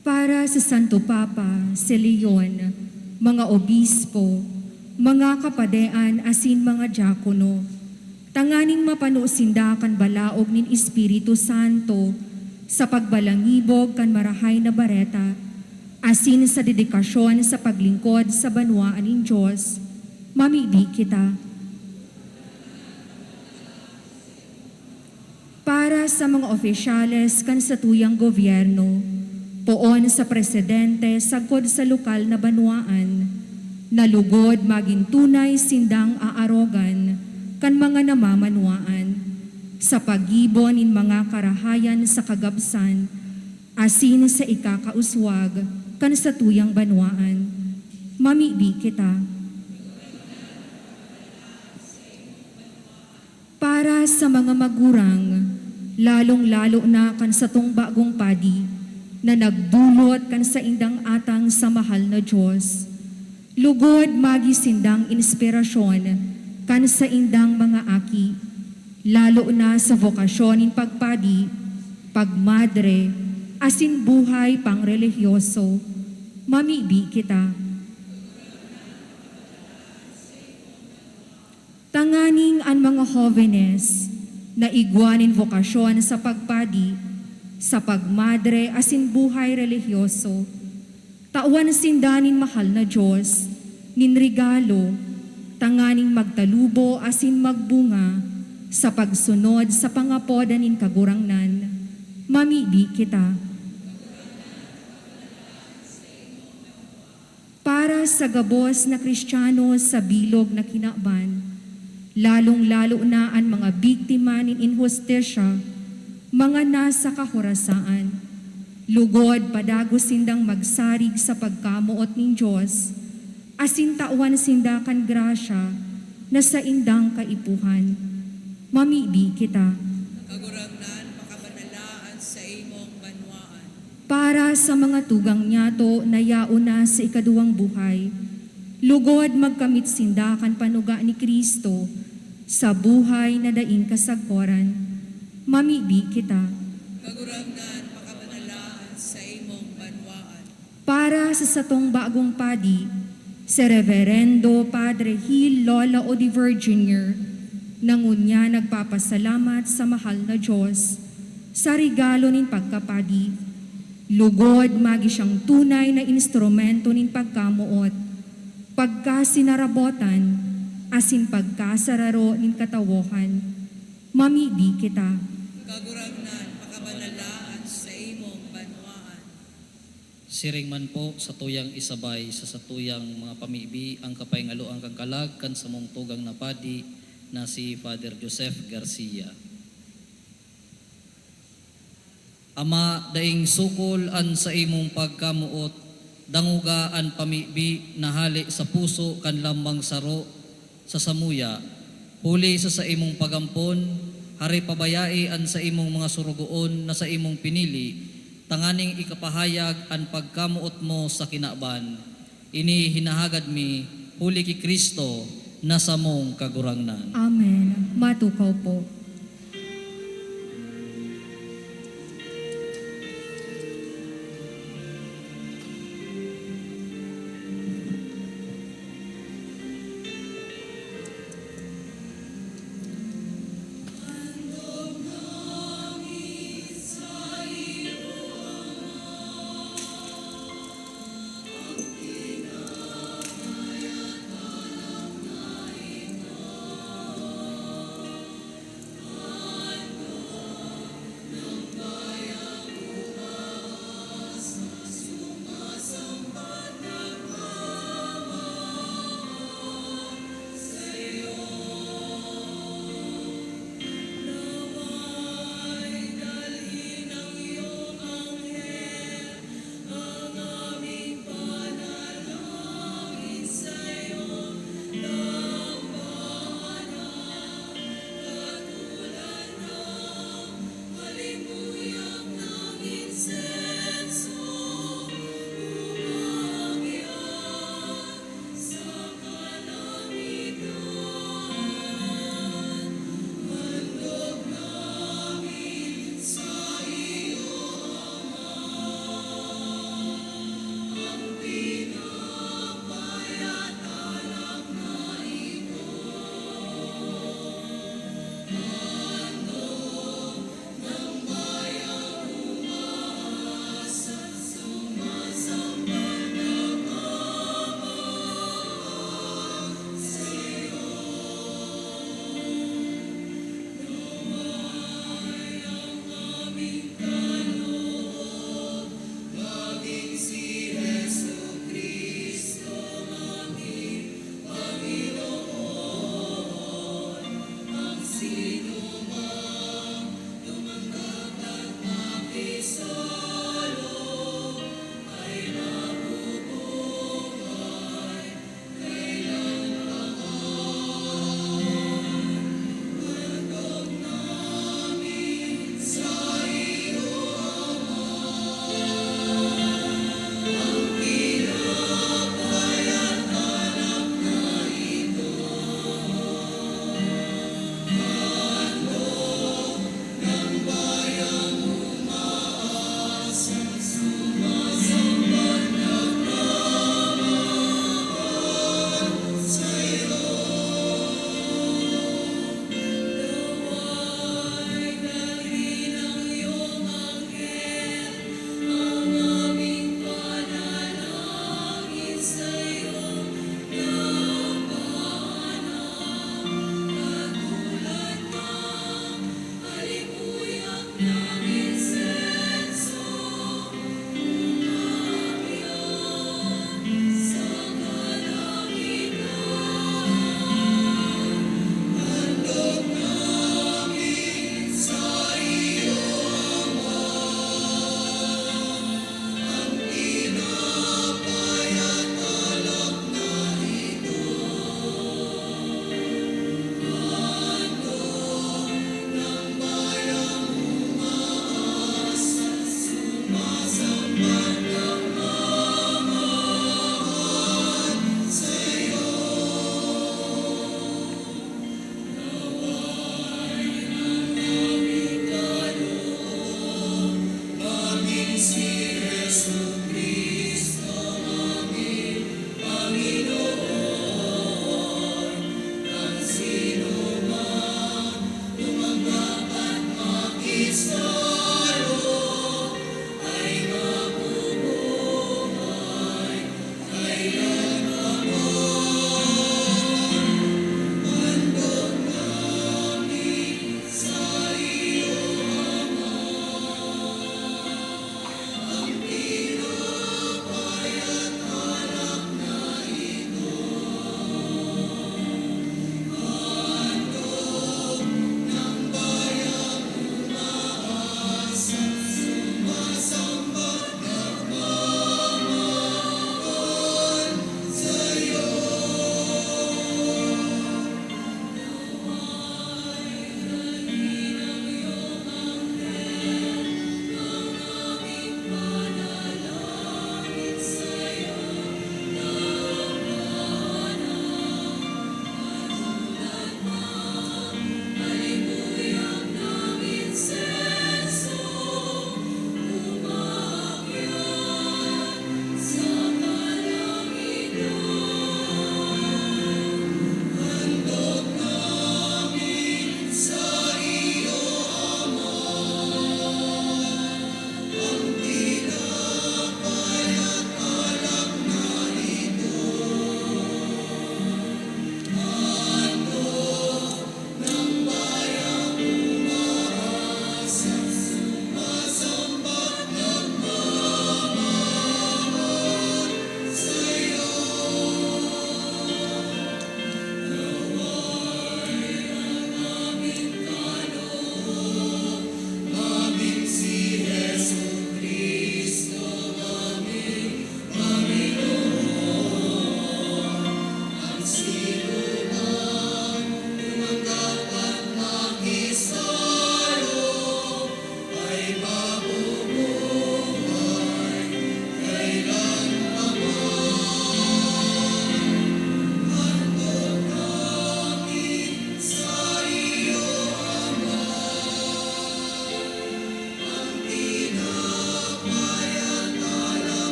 Para sa Santo Papa, si Leon, mga obispo, mga kapadean asin mga diakono, tanganing mapano sinda kan balaog nin Espiritu Santo sa pagbalangibog kan Marahay na Bareta asin sa dedikasyon sa paglingkod sa banwaan nin Dios, mamibi kita. Para sa mga opisyales kan satuyang gobyerno, poon sa presidente sagkod sa lokal na banwaan, na lugod magin tunay sindang aarogan kan mga namamanwaan, sa paggibo nin mga karahayan sa kagabsan asin sa ikakauswag kan satuyang banwaan. Mamibi kita. Para sa mga magurang, lalong-lalo na kan satong bagong padi, na nagdulot kan saindang atang sa mahal na Dios, lugod magi sindang inspirasyon kan saindang mga aki, lalo na sa bokasyon nin pagpadi, pagmadre, asin buhay pangrelihiyoso. Mamibi kita. Tanganing an mga hovenes na igwa nin bokasyon sa pagpadi, sa pagmadre asin buhay relihiyoso, tawan sinda nin mahal na Dios nin regalo tanganing magtalubo asin magbunga sa pagsunod sa pangapodan nin Kagurangnan. Mamibi kita. Para sa gabos na Kristiyano sa bilog na kinaban, lalong-lalo na an mga biktima nin inhustisya, mga nasa kahorasaan, lugod padagos sindang magsarig sa pagkamoot nin Dios, asin tawan sinda kan grasya na saindang kaipuhan. Mamibi kita. Kagurangnan, pakabanala an saimong banwaan. Para sa mga tugang niyato na yaon na sa ikaduwang buhay, lugod magkamit sinda kan panuga ni Cristo sa buhay na daing kasagkoran. Mamibi kita. Kagurangnan, pakabanala an saimong banwaan. Para sa satong bagong padi, si Reverendo Padre Gil Lola Odiver Junior, na ngunyan nagpapasalamat sa mahal na Dios sa regalo nin pagkapadi. Lugod magi siyang tunay na instrumento nin pagkamoot, pagkasinarabotan, asin pagkasararo nin katawohan. Mamibi kita. Kagurangnan, pakabanala an saimong banwaan. Siring man po, satuyang isabay sa satuyang mga pamibi ang kapahingaloan kan kalag kan samong tugang na padi na si Father Joseph Garcia. Ama, daing sukol an saimong pagkamoot, dangoga an pamibi na hale sa puso kan lambang saro sa samuya, huli sa saimong pag-ampon, hare pabayai an saimong mga sorogoon na saimong pinili, tanganing ikapahayag an pagkamoot mo sa kinaban. Ini hinahagad mi huli ki Cristo na samong Kagurangnan. Amen. Matukaw po.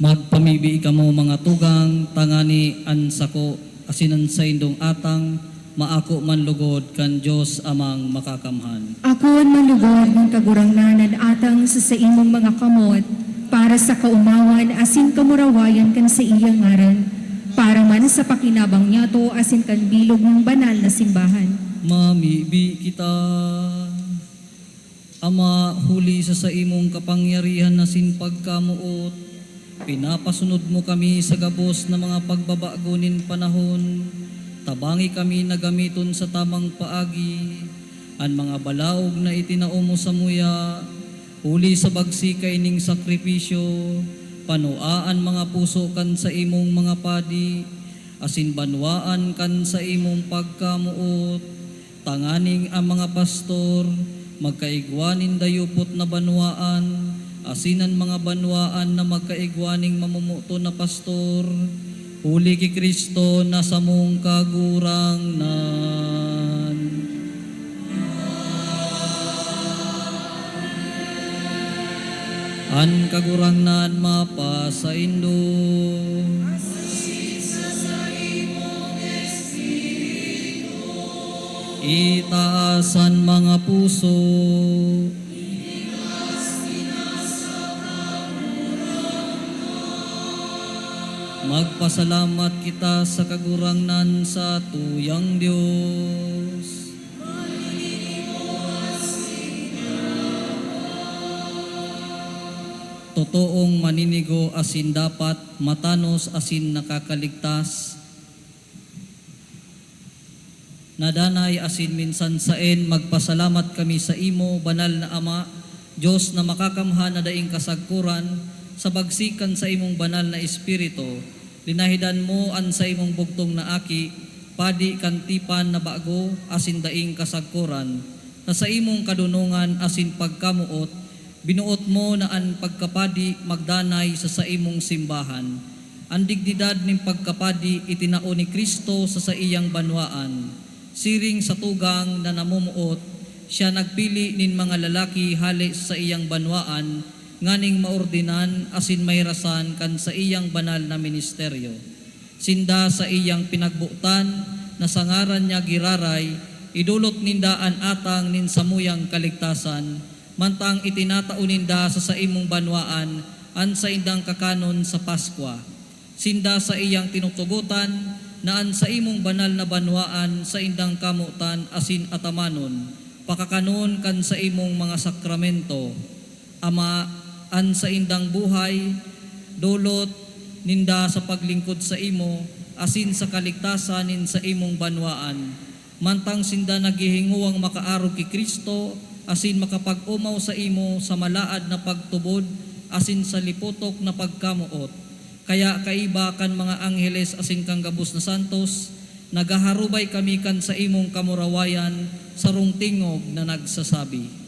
Magpamibi kamo, mga tugang, tangani an sako asin an saindong atang maako man lugod kan Dios Amang Makakamhan. Akoon man lugod nin Kagurangnan an atang sa saimong mga kamot, para sa kaomawan asin kamurawayan kan saiyang ngaran, para man sa pakinabang niyato asin kan bilog nin banal na simbahan. Mamibi kita. Ama, huli sa saimong kapangyarihan asin pagkamoot, pinapasunod mo kami sa gabos na mga pagbabago nin panahon. Tabangi kami na gamiton sa tamang paagi an mga balaog na itinao mo samuya, huli sa bagsi kaining sakripisyo. Panua an mga puso kan saimong mga padi, asin banwaan kan saimong pagkamoot. Tanganing an mga pastor magkaigwa nin dayupot na banwaan, asin an mga banwaan na magkaigwa ning mamomoton na pastor, huli ki Cristo na samong Kagurangnan. An Kagurangnan mapasaindo. Itaas an mga puso. Magpasalamat kita sa Kagurangnan, satuyang Dios. Totoong maninigo asin dapat, matanos asin nakakaligtas, na danay asin minsan saen, magpasalamat kami saimo, banal na Ama, Dios na makakamhan na daing kasagkoran, sa bagsi kan saimong banal na Espiritu, linahidan mo an saimong bugtong na Aki, Padi kan tipan na bago asin daing kasagkoran, na saimong kadonongan asin pagkamoot, binoot mo na an pagkapadi magdanay sa saimong simbahan. An dignidad nin pagkapadi itinao ni Cristo sa saiyang banwaan. Siring sa tugang na namomoot, siya nagpili nin mga lalaki hale sa saiyang banwaan nganing maordinan asin mahirasan kan saiyang banal na ministeryo. Sinda saiyang pinagbotan na sa ngaran niya giraray, idolot ninda an atang nin samuyang kaligtasan, mantang itinatao ninda sa saimong banwaan an saindang kakanon sa Paskwa. Sinda saiyang tinutugotan na an saimong banal na banwaan saindang kamotan asin atamanon, pakakanon kan saimong mga sakramento. Ama, an saindang buhay, dolot ninda sa paglingkod saimo asin sa kaligtasan nin saimong banwaan. Mantang sinda naghihingowang makaarog ki Cristo asin makapag-omaw saimo sa malaad na pagtubod asin sa lipotok na pagkamoot. Kaya kaiba kan mga angheles asin kan gabos na santos, naghaharubay kami kan saimong kamurawayan, sarong tingog na nagsasabi,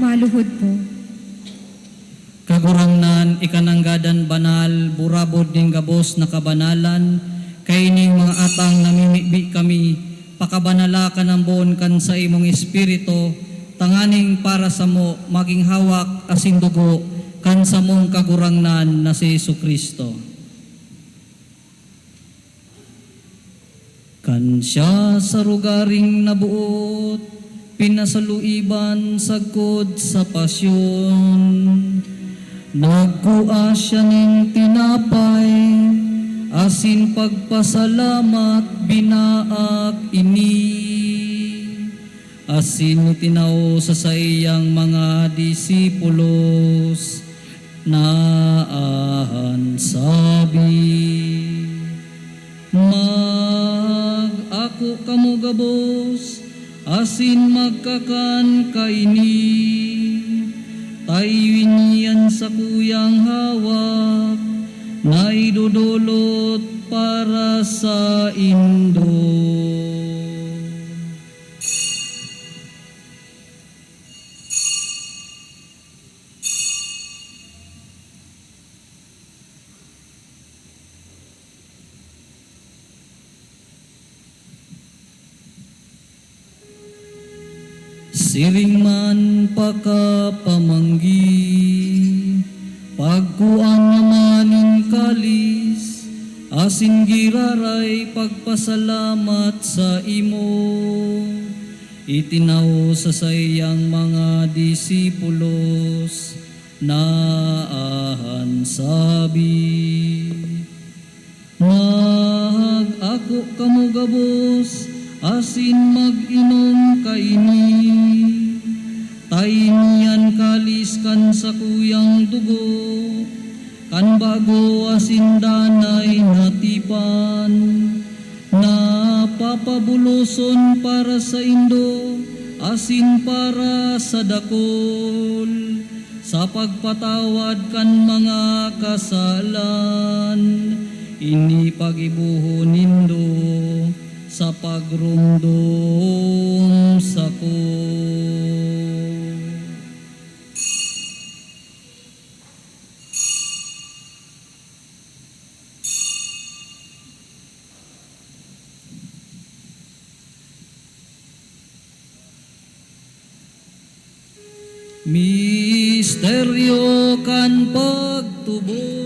Maluhod po. Kagurangnan, ika nanggad an banal, burabod nin gabos na kabanalan. Kaining mga atang namimibi kami, pakabanala ka nang boon kan saimong Espiritu, tanganing para samo magin hawak asin dugo kan samong Kagurangnan na si Jesu-Cristo. Kan siya sa rogaring naboot, pinasaluiban sagkod sa pasyon, nagkua siya nin tinapay asin pagpasalamat, binaak ini, asin itinao sa saiyang mga disipulos, naahan sabi, "Mag-ako kamo gabos asin magkakan kaini. Ta iyo ini an sakuyang hawak na idodolot para saindo." Siring man pakapamanggi, pagkua niya man nin kalis, asin giraray pagpasalamat saimo, itinao sa saiyang mga disipulos, naahan sabi, "Mag-ako kamo gabos asin mag-inom kaini. Ta ini an kalis kan sakuyang dugo, kan bago asin danay na tipan, na papabuloson para saindo asin para sa dakul, sa pagpatawad kan mga kasalan. Ini paggibohon nindo sa pagromdom sako." Misteryo kan pagtubod.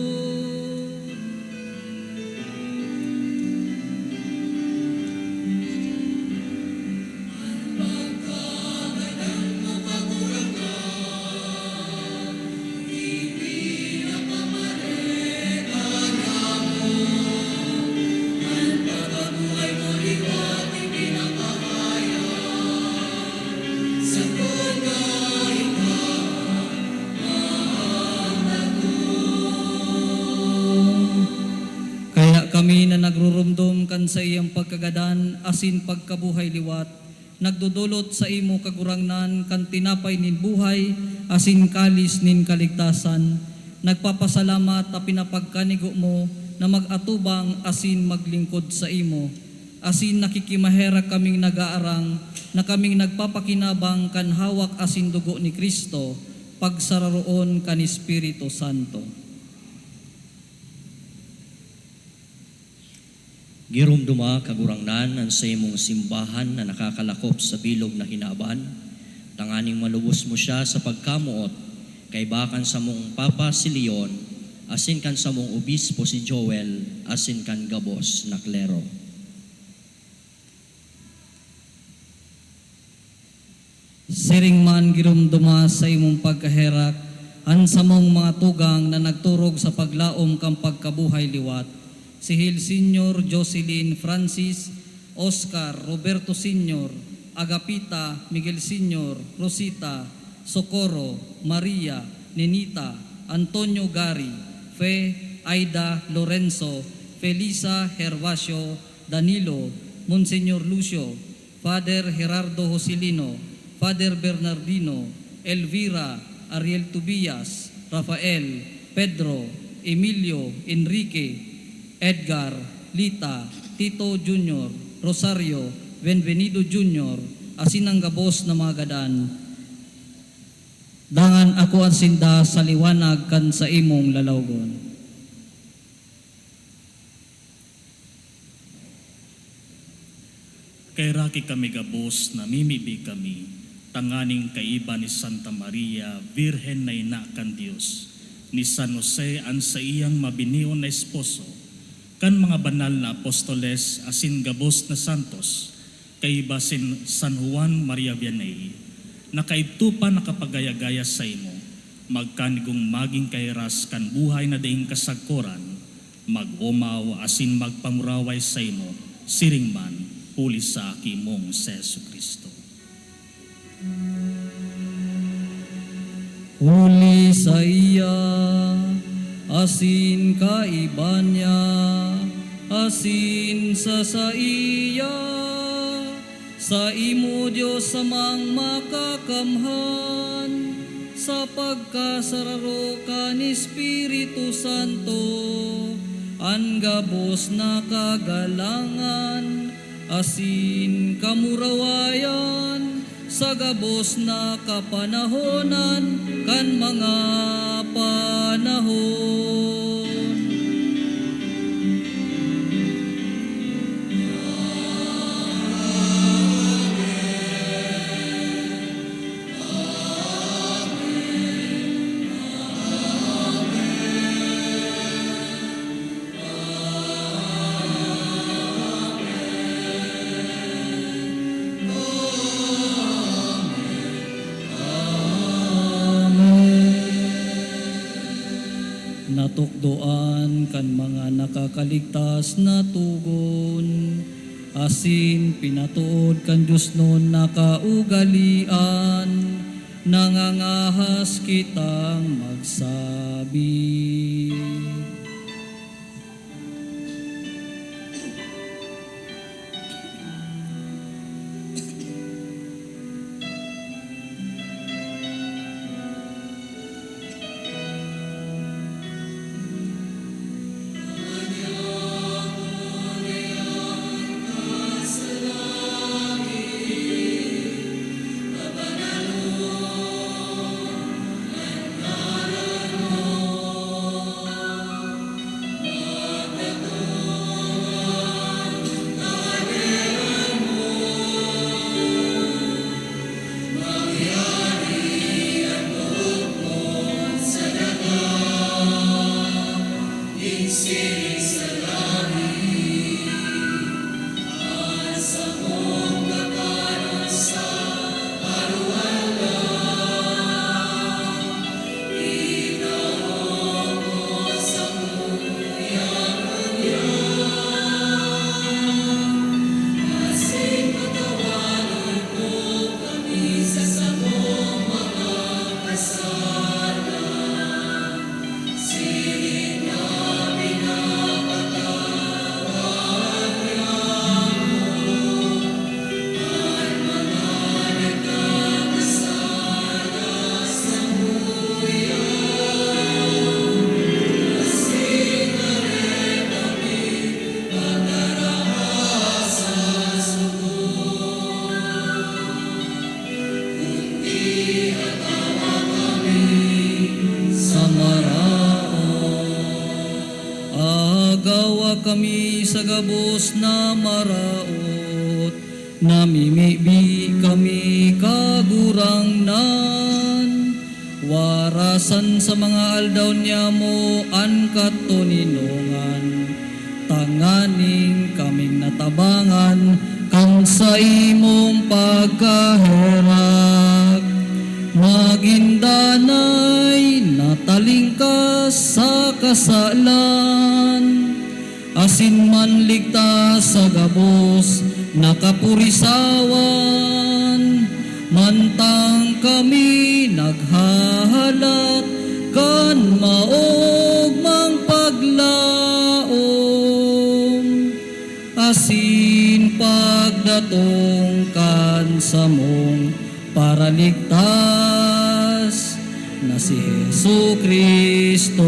Kaya kami na nagruromdom kan saiyang pagkagadan asin pagkabuhay liwat, nagdodolot saimo, Kagurangnan, kan tinapay nin buhay asin kalis nin kaligtasan. Nagpapasalamat ta pinapagkanigo mo na mag-atubang asin maglingkod saimo. Asin nakikimaherak kaming nagaarang na kaming nagpapakinabang kan hawak asin dugo ni Cristo, pagsararoon kan Espiritu Santo. Giromdoma, Kagurangnan, an saimong simbahan na nakakalakop sa bilog na kinaban, tanganing malubos mo siya sa pagkamoot, kaiba kan samong Papa si Leon, asin kan samong Obispo si Joel, asin kan gabos na klero. Siring man, giromdoma sa imong pagkaherak an samong mga tugang na nagturog sa paglaom kan pagkabuhay liwat, si Hil Senior Jocelyn Francis, Oscar, Roberto Senior, Agapita, Miguel Senior, Rosita, Socorro, Maria, Nenita, Antonio, Gary, Fe, Aida, Lorenzo, Felisa, Gervasio, Danilo, Monsignor Lucio, Father Gerardo Joselino, Father Bernardino, Elvira, Ariel Tobias, Rafael, Pedro, Emilio, Enrique, Edgar, Lita, Tito Junior, Rosario, Bienvenido Junior, asin an gabos na mga gadan. Dangan akoa sinda sa liwanag kan saimong lalawgon. Kaheraki kami gabos, namimibi kami, tanganing kaiba ni Santa Maria, Birhen na Ina kan Dios, ni San Jose an saiyang mabinion na esposo, kan mga banal na apostoles asin gabos na santos, kaiba si San Juan Maria Vianney, na kaidto pa nakapagaya-gaya saimo, magkanigong magin kahiras kan buhay na daing kasagkoran, mag-omaw asin magpamuraway saimo, siring man, huli sa Aki mong si Jesu-Cristo. Huli saiya, asin kaiba niya, asin sa saiya, saimo, Dios Amang Makakamhan, sa pagkasararo kan Espiritu Santo, an gabos na kagalangan asin kamurawayan sa gabos na kapanahonan kan mga panahon. Amen. Natukdoan kan mga nakakaligtas na togon, asin pinatood kan diosnon na kaugalean, nangangahas kitang magsabi. Agawa kami sa gabos na maraot, namimibi kami, Kagurangnan. Warasan sa mga aldaw niamo an katoninongan, tanganing kaming natabangan kan saimong pagkaherak, magin danay, natalingkas sa kasalan, asin manligtas sa gabos na kapurisawan, mantang kami naghahalat kan maogmang paglaom asin pagdatong kan samong Paraligtas na si Jesu-Cristo.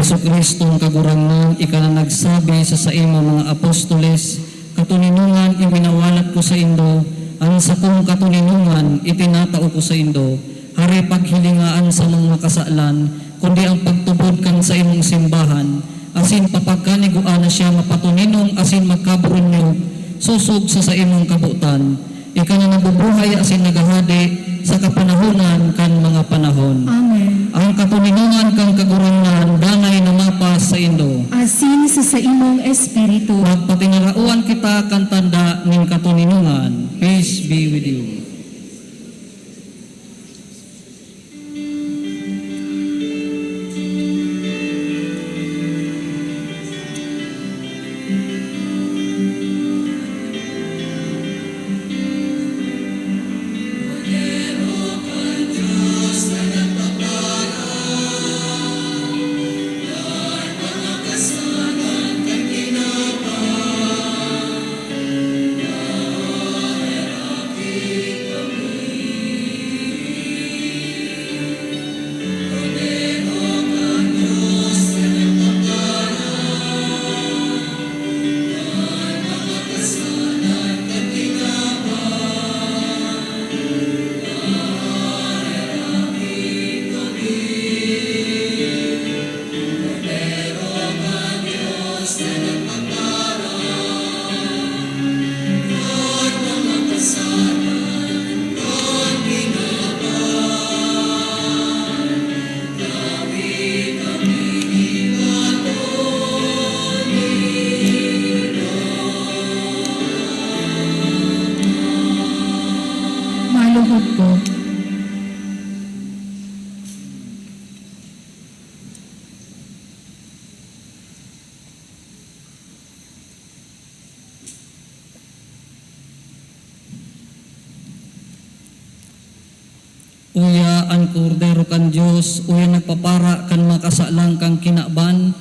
Jesu-Cristong Kagurangnan, ika na nagsabi sa saimong mga apostoles, "Katoninongan iwinawalat ko saindo, an sakong katoninongan itinatao ko saindo." Hari, paghilinga an samong mga kasalan, kundi ang pagtubod kan saimong simbahan, asin papagkanigua na siya mapatoninong asin magkaboronyog sosog sa saimong kabotan. Ika na nabubuhay asin naghahade sa kapanahonan kan mga panahon. Amen. Ang katoninongan kan Kagurangnan danay na mapas saindo. Asin sa saimong espiritu. Magpatinarawan kita kan tanda nin katoninongan. Peace be with you. Maluhod po. Uya an Kordero kan Dios, uya nagpapara kan mga kasalan kan kinaban,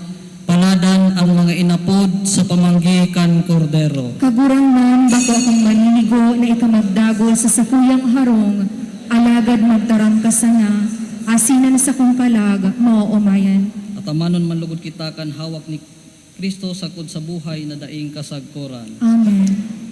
paladan an mga inapod sa pamanggi kan Kordero. Kagurangnan, bako akong maninigo na ika magdagos sa sakuyang harong, alagad magtaram ka sana, asin an sakong kalag maoomayan. Atamanon man lugod kita kan hawak ni Cristo sagkod sa buhay na daing kasagkoran. Amen.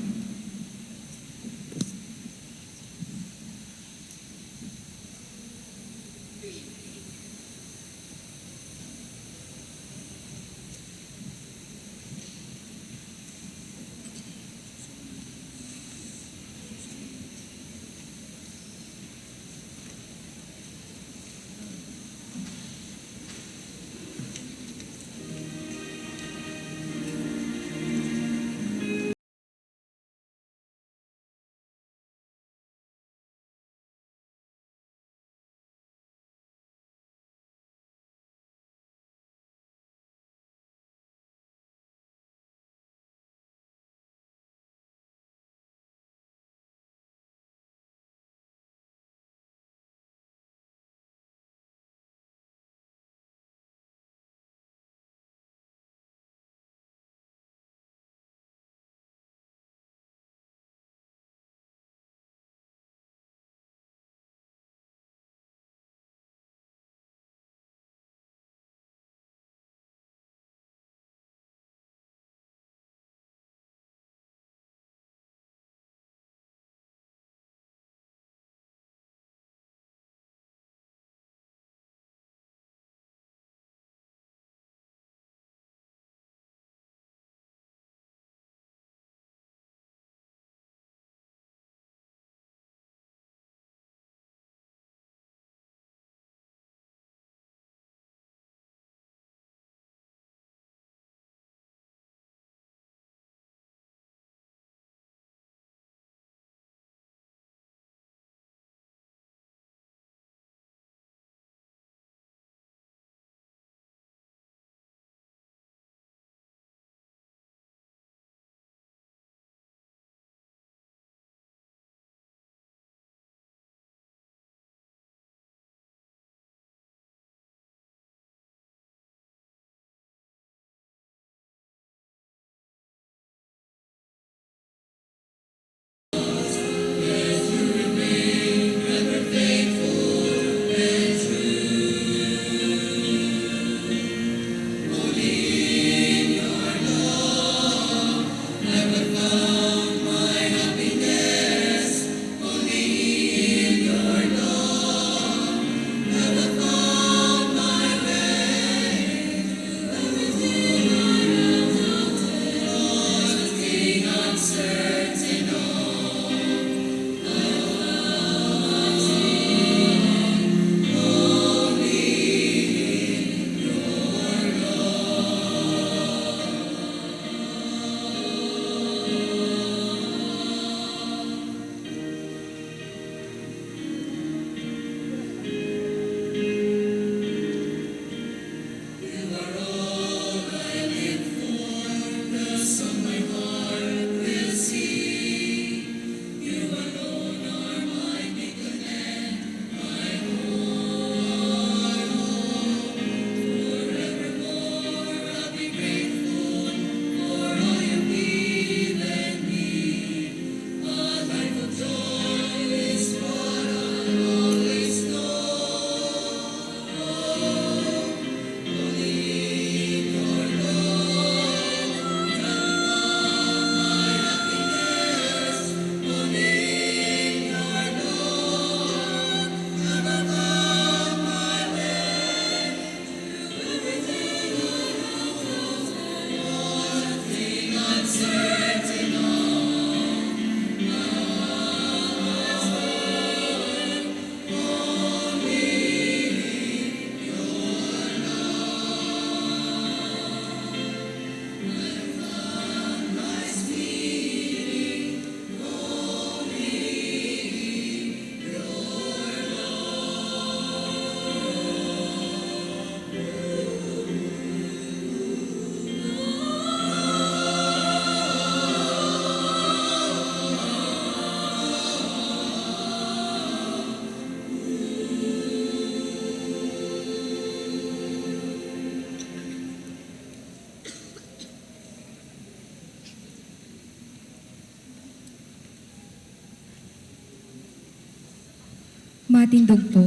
Matindog po.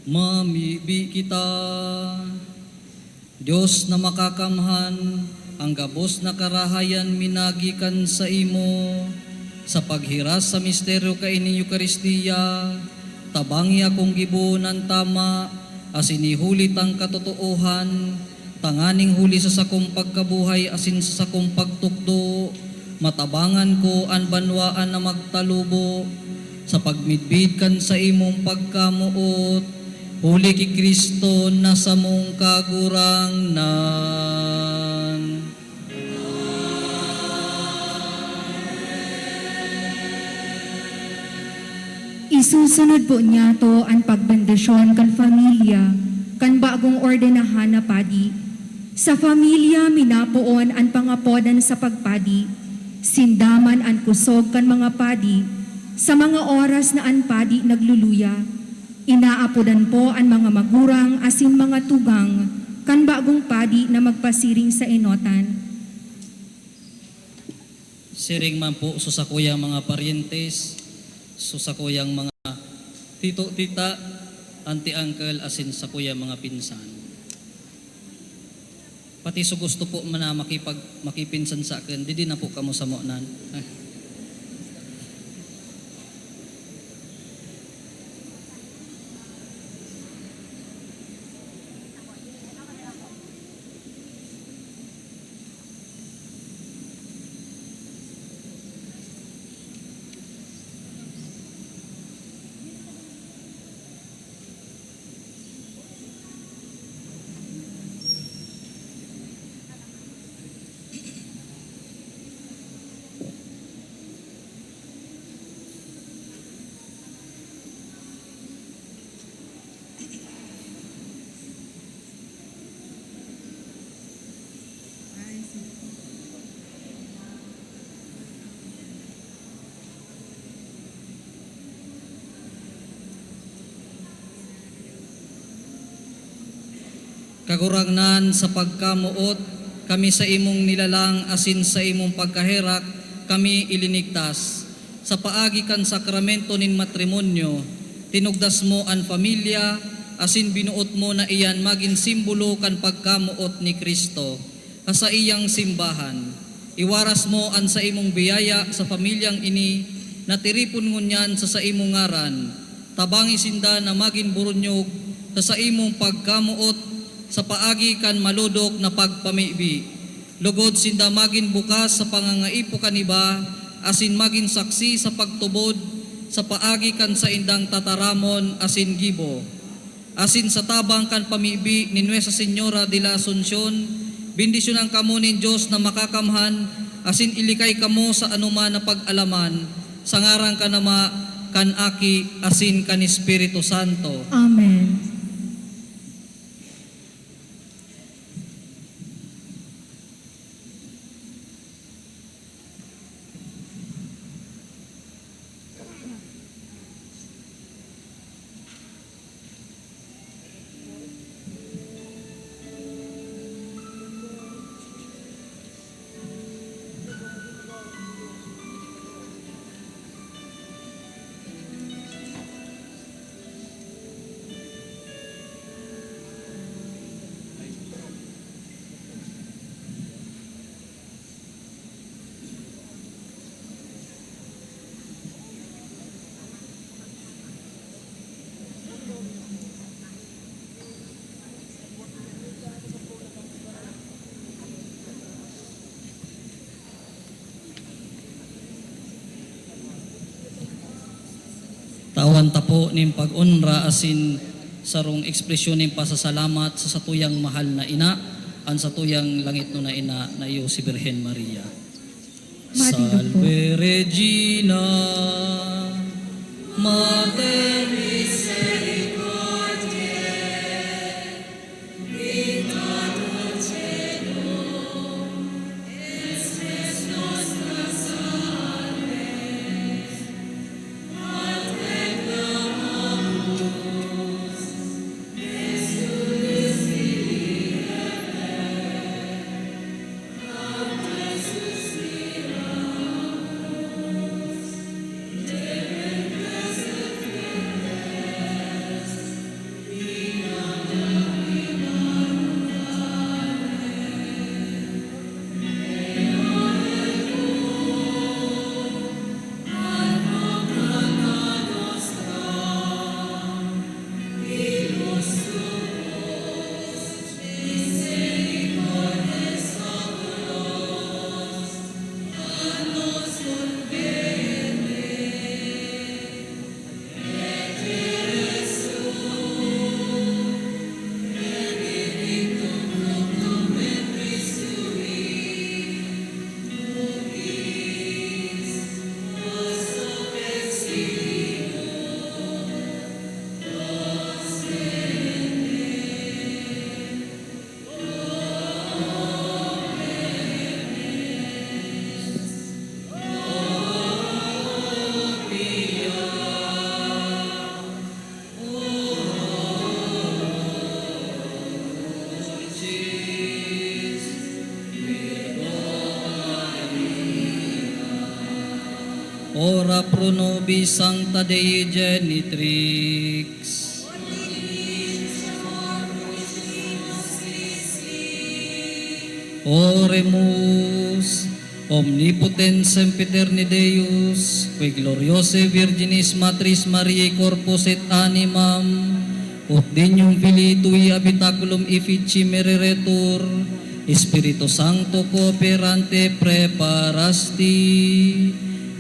Mamibi kita. Dios na makakamhan, ang gabos na karahayan minagi kan saimo. Sa paghiras sa misteryo kaini nin Eukaristia, tabangi akong gibohon an tama, asin ihuli tang katotoohan, tanganing huli sa sakong pagkabuhay asin sa sakong pagtukdo, matabangan ko an banwaan na magtalubo sa pagmidbid kan saimong pagkamoot, huli ki Cristo na samong Kagurangnan. Isusunod po niyato an pagbendisyon kan familya kan bagong ordenahan na padi. Sa familya, minapoon an pangapodan sa pagpadi. Sinda man an kusog kan mga padi sa mga oras na an padi nagluluya. Inaapodan po an mga magurang asin mga tugang kan bagong padi na magpasiring sa enotan. Siring man po sa sakuyang mga paryentes, sa sakuyang mga tito, tita, auntie, uncle, asin sakuyang mga pinsan. Pati sa gusto po man na makipag-, makipinsan sa akin, didi na po kamo sa monan. Kagurangnan, sa pagkamoot, kami sa imong nilalang asin sa imong pagkaherak, kami ilinigtas. Sa paagi kan sakramento nin matrimonyo, tinugdas mo an pamilya, asin binuot mo na iyan magin simbolo kan pagkamoot ni Cristo. Sa saiyang simbahan, iwaras mo an saimong biyaya sa pamilyang ini na tiripon ngunyan sa saimong ngaran. Tabangi sinda na magin burunyog sa saimong pagkamoot sa paagi kan malodok na pagpamibi. Logod sinda magin bukas sa pangangaipo kan iba, asin magin saksi sa pagtubod sa paagi kan saindang tataramon asin gibo. Asin sa tabang kan pamibi ni Nuestra Señora de la Asuncion, bendisyonan kamo nin Dios na Makakamhan, asin ilikay kamo sa anoman na pag-alaman, sa ngaran kan Ama, kan Aki, asin kan Espiritu Santo. Amen. Tawan ta po nin pag-onra asin sarong ekspresyon nin pasasalamat sa satuyang mahal na ina, an satuyang langitnon na ina na iyo si Birhen Maria. Matindog po. Salve Regina, Mater Misericordiae, Ora pro nobis Sancta Dei Genitrix. Oremus. Omnipotens Sempiterni Deus, qui gloriose Virginis Matris Mariae corpus et animam, ut dignum filii tui habitaculum efficime reretur, Spiritu Sancto cooperante praeparasti,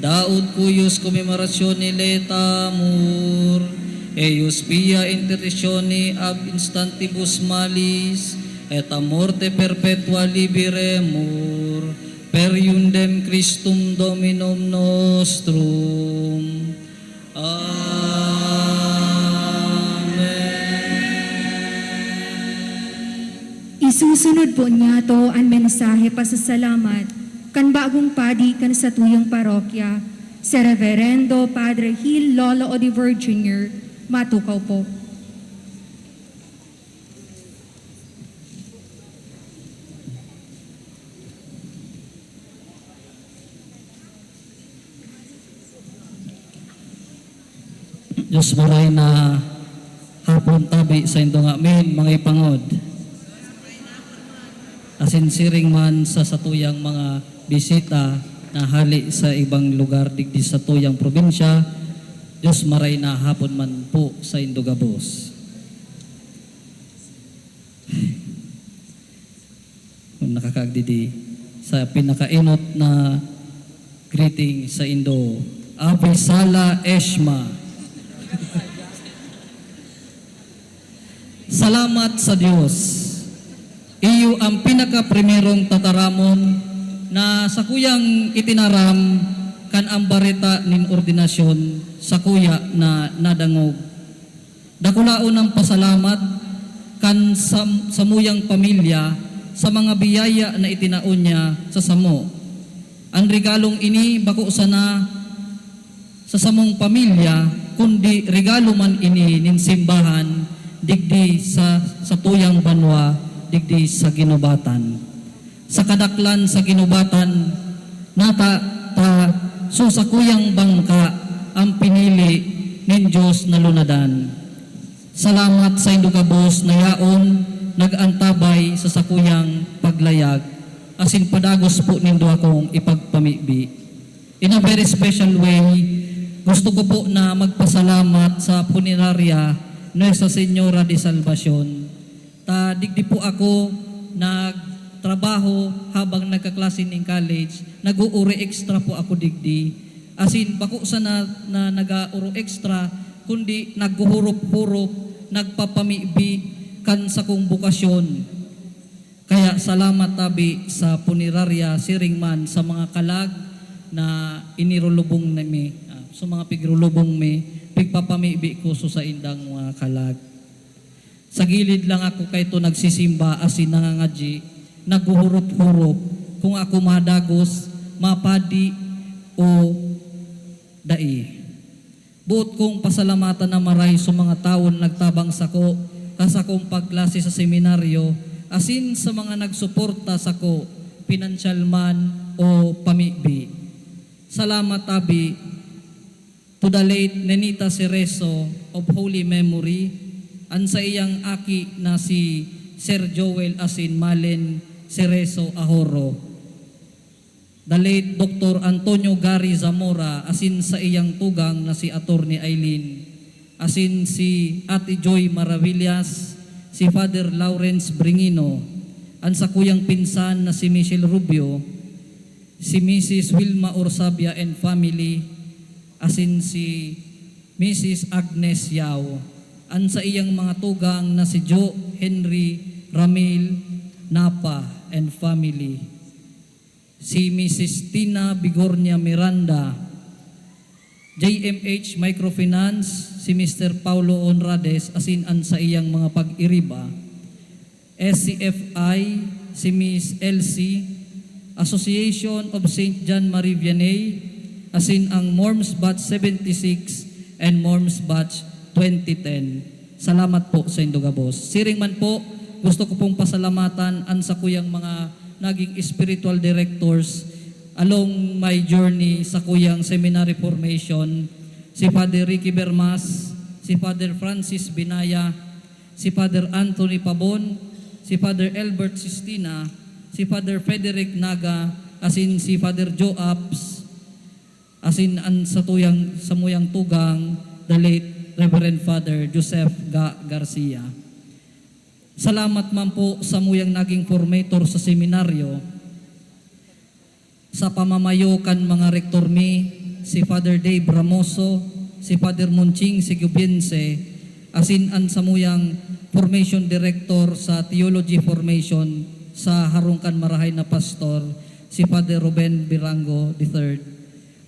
da ut cuius commemoratione laetamur, eius pia intercessione ab instantibus malis, et a morte perpetua liberemur, per iundem Christum Dominum nostrum. Amen. Isusunod po niyato an mensahe pasasalamat kan bagong padi kan satuyang parokya, si Reverendo Padre Gil Lolo Odiver Junior. Matukaw po. Dios maray na hapon tabi saindo ngamin, mga ipangod. Asin siring man sa satuyang mga bisita na hali sa ibang lugar digdi satuyang probinsya, Dios maray na hapon man po saindo gabos. Kung nakakaagdidi, sa pinakainot na greeting saindo, Ave Sala Eshma. Salamat sa Dios. Iyo ang pinakaprimerong tataramon na sakuyang itinaram kan ang bareta nin ordinasyon sakuya na nadangog. Dakulaon ang pasalamat kan sam-, samuyang pamilya sa mga biyaya na itinao niya sa samo. An regalong ini bako sana sa samong pamilya, kundi regalo man ini nin simbahan digdi sa satuyang banwa, digdi sa ginubatan. Sa kadaklan sa ginubatan, nata ta so sakuyang bangka ang pinili nin Dios na lunadan. Salamat saindo gabos na yaon nag-antabay sa sakuyang paglayag, asin padagos po nindo akong ipagpamibi. In a very special way, gusto ko po na magpasalamat sa Punerarya Nuestra Señora de Salvacion. Ta digdi po ako nagtrabaho habang nagkaklase nin college, nag-uuri extra po ako digdi. Asin bako sana na nag-auro extra, kundi naghuhurop-hurop, nagpapamibi kan sakong bokasyon. Kaya salamat tabi sa punerarya, siring man sa mga kalag na inirulubong mi, ah, sa mga pigrulubong mi, pigpapamibi ko sa saindang mga kalag. Sa gilid lang ako kaito nagsisimba asin nangangadyi, naghuhurop-hurop kung ako madagos, mapadi o dai. Boot kong pasalamatan na maray sa mga tawon nagtabang sako sa sakong pagklase sa seminaryo, asin sa mga nagsuporta sako, pinansyal man o pamibi. Salamat tabi to the late Nenita Cerezo of holy memory, an saiyang aki na si Sir Joel asin Malen Cerezo Ahorro. The late Doctor Antonio Gary Zamora asin saiyang tugang na si Attorney Aileen, asin si Ate Joy Maravillas, si Father Lawrence Bringino, an sakuyang pinsan na si Michelle Rubio, si Missus Wilma Orsabia and family, asin si Missus Agnes Yao, an saiyang mga tugang na si Jo Henry Ramil Napa and family, si Missus Tina Bigornia Miranda, J M H Microfinance, si Mister Paulo Honrades asin an saiyang mga pag-iriba, S C F I, si Miss Elsie, Association of Saint John Marie Vianney, asin ang MORMS Batch seventy-six and MORMS Batch twenty ten. Salamat po saindo gabos. Siring man po, gusto ko pong pasalamatan an sakuyang mga naging spiritual directors, Along my journey sa kuyang seminary formation, si Father Ricky Bermas, si Father Francis Binaya, si Father Anthony Pabon, si Father Elbert Sistina, si Father Frederick Naga, asin si Father Joe Apps, asin an satuyang, samuyang tugang, the late Reverend Father Joseph Ga Garcia. Salamat man po samuyang naging formator sa seminaryo. Sa pamamayo kan mga rektor mi, si Father Dave Ramoso, si Father Monching Sigubiense, asin an samuyang formation director sa theology formation sa harong kan marahay na pastor, si Father Ruben Birango the third.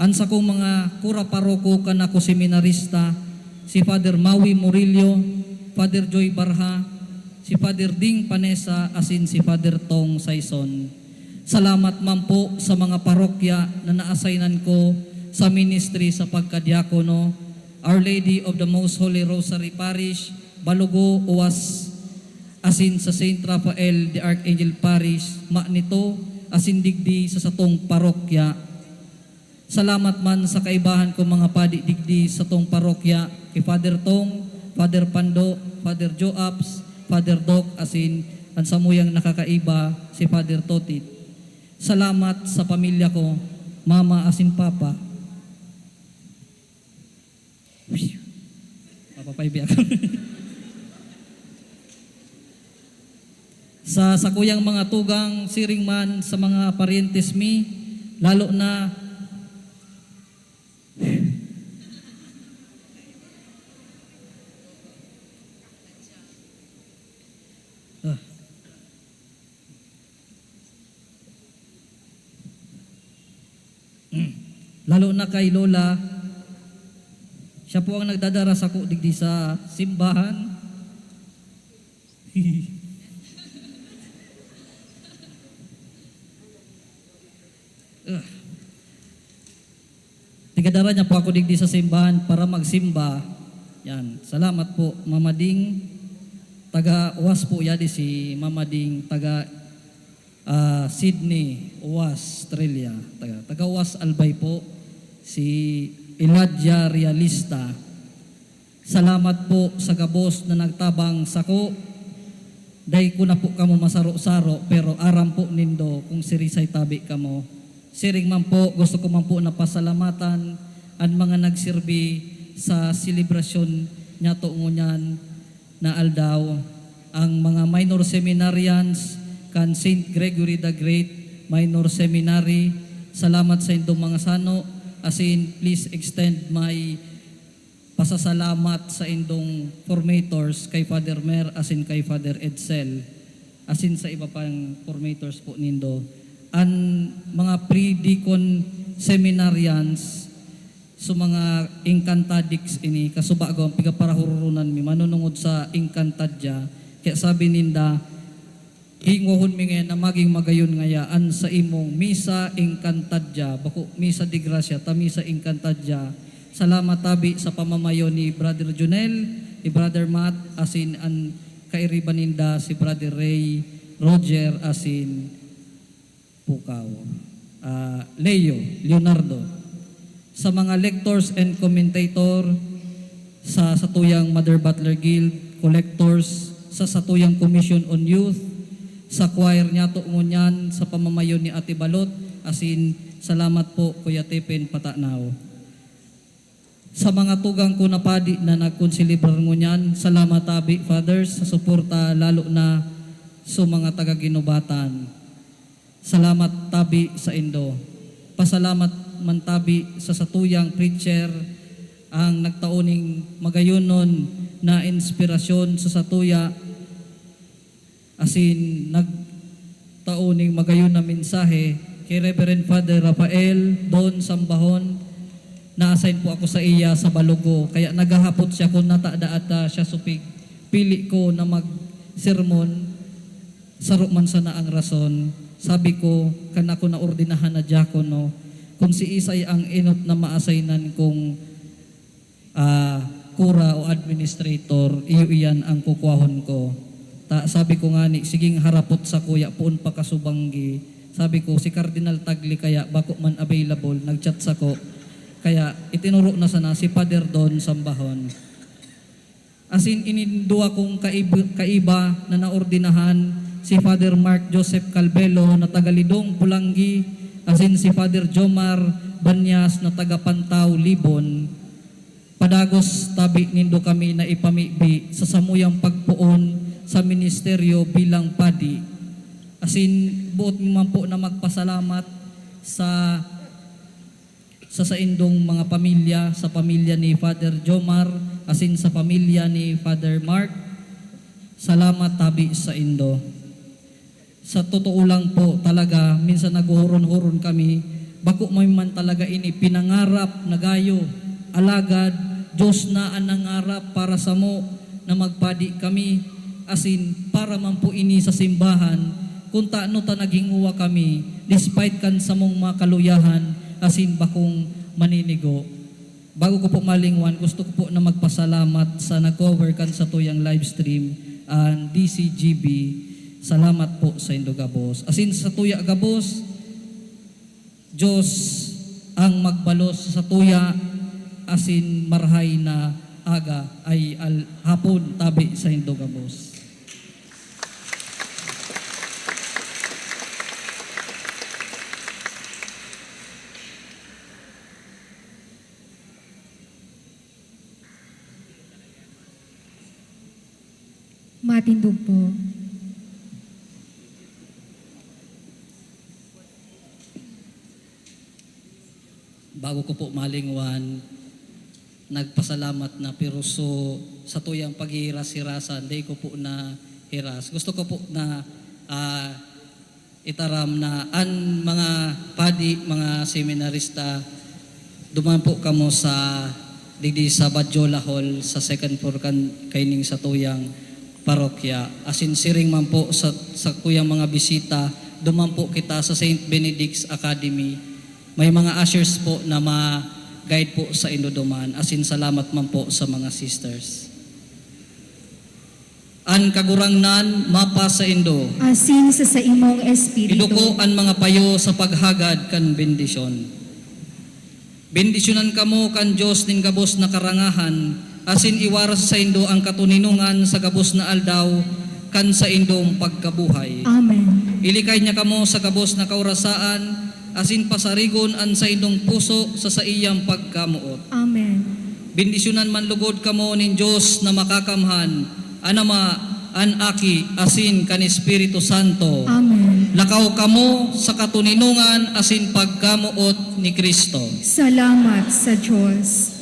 An sakong mga kura paroko kan ako seminarista, si Father Maui Murillo, Father Joy Barha, si Father Ding Panesa, asin si Father Tong Saison. Salamat man po sa mga parokya na naasaynan ko sa ministry sa pagkadiakono, Our Lady of the Most Holy Rosary Parish, Balugo, Uwas, asin sa Saint Raphael the Archangel Parish, Manito, asin digdi sa satong parokya. Salamat man sa kaibahan kong mga padi digdi satong parokya, ki Father Tong, Father Pando, Father Joaps, Father Doc, asin an samuyang nakakaiba, si Father Totit. Salamat sa pamilya ko, mama asin papa. Mapapaibi ako. Sa sakuyang mga tugang, siring man sa mga paryentes mi, lalo na, ah. Lalo na kay Lola, siya po ang nagdadara sako digdi sa simbahan. Ah. Tigadara niya po ako digdi sa simbahan para magsimba. Yan. Salamat po, Mama Ding. Taga Uwas po yadi si Mama Ding, taga, ah, Sydney, Uwas, Australia. Taga, taga Uwas, Albay po, si Elijah Realista. Salamat po sa gabos na nagtabang sako. Dai ko na po kamo masaro-saro, pero aram po nindo kung sirisay tabi kamo. Siring man po, gusto ko man po na pasalamatan an mga nagsirbi sa selebrasyon niyato ngunyan na aldaw. Ang mga minor seminarians kan Saint Gregory the Great Minor Seminary, salamat sa indong mga sano, asin please extend my pasasalamat sa indong formators, kay Father Mer asin kay Father Edsel, asin sa iba pang formators po nindo. An mga pre-deacon seminarians, so mga Encantadics ini, kasubago an pigaparahurunan mi manunungod sa Encantadia. Kaya sabi ninda, Hingwahon mi ngayan na magin magayon ngaya an saimong Misa Encantadia, bako Misa de Gracia, ta Misa Encantadia. Salamat tabi sa pamamayo ni Brother Jonel, ni Brother Matt, asin an kairiba ninda si Brother Ray, Roger, asin Pukaw, ah, Leo, Leonardo. Sa mga lectors and commentator, sa satuyang Mother Butler Guild, collectors, sa satuyang Commission on Youth, sa choir niyato ngunyan sa pamamayo ni Ate Balot, asin salamat po, Kuya Tepen Patanaw. Sa mga tugang ko na padi na nagkonselebrar ngunyan, salamat tabi, Fathers, sa suporta, lalo na sa mga taga-Ginubatan. Salamat tabi saindo. Pasalamat man tabi sa satuyang preacher, ang nagtao ning magayonon na inspirasyon sa satuya, asin nagtao ning magayon na mensahe ki Reverend Father Rafael Don Sambahon. Na-assign po ako saiya sa Balugo, kaya naghahapot siya kun natada ata siya supig. Pili ko na magsermon. Saro man sana ang rason, sabi ko, kan ako naordinahan na diakono, kun siisay ang enot na ma-assignan kong, ah, kura o administrator, iyo iyan ang kukuahon ko. Ta, sabi ko ngani, "Siging harapot sakuya, poon pa kasubanggi, Sabi ko, "Si Cardinal Tagle kaya bako man available, nag-chat sako." Kaya itinuro na sana si Father Don Sambahon. Asin ini duwa kong kaib-, kaiba na naordinahan, si Father Mark Joseph Calvelo na taga Lidong, Polangui, asin si Father Jomar Banyas na taga Pantao, Libon. Padagos tabi nindo kami na ipamibi sa samuyang pagpoon sa ministeryo bilang padi. Asin boot mi man po na magpasalamat sa, sa saindong mga pamilya, sa pamilya ni Father Jomar, asin sa pamilya ni Father Mark. Salamat tabi saindo. Sa totoo lang po talaga, minsan naghuhuron-huron kami, bako mi man talaga ini pinangarap na gayo. Alagad, Dios na an nangarap para samo na magpadi kami, asin para man po ini sa simbahan, kun tano ta naghinguwa kami, despite kan samong mga kaluyahan, asin bakong maninigo. Bago ko po malingwan, gusto ko po na magpasalamat sa nag-cover kan satuyang live stream, an D C G B. Salamat po saindo gabos. Asin satuya gabos, Dios ang magbalos sa satuya asin marahay na aga ay al-, hapon tabi saindo gabos. Matindog po. Bago ko po malingwan, nagpasalamat na, pero so, satuyang paghihiras-hirasan, dai ko po nahiras. Gusto ko po na, ah, itaram na an mga padi, mga seminarista, duman po kamo sa, digdi sa Badjola Hall, sa second floor kan, kaining satuyang parokya. Asin siring man po sa, sakuyang mga bisita, duman po kita sa Saint Benedict's Academy. May mga ushers po na ma-guide po saindo duman. Asin salamat man po sa mga sisters. An Kagurangnan mapasaindo. Asin sa saimong espiritu. Iduko an mga payo sa paghagad kan bendisyon. Bendisyonan kamo kan Dios nin gabos na karangahan, asin iwaras saindo an katoninongan sa gabos na aldaw kan saindong pagkabuhay. Amen. Ilikay niya kamo sa gabos na kaorasaan, asin pasarigon an saindong puso sa saiyang pagkamoot. Amen. Bendisyonan man lugod kamo nin Dios na Makakamhan, an Ama, an Aki, asin kan Espiritu Santo. Amen. Lakaw kamo sa katoninongan asin pagkamoot ni Cristo. Salamat sa Dios.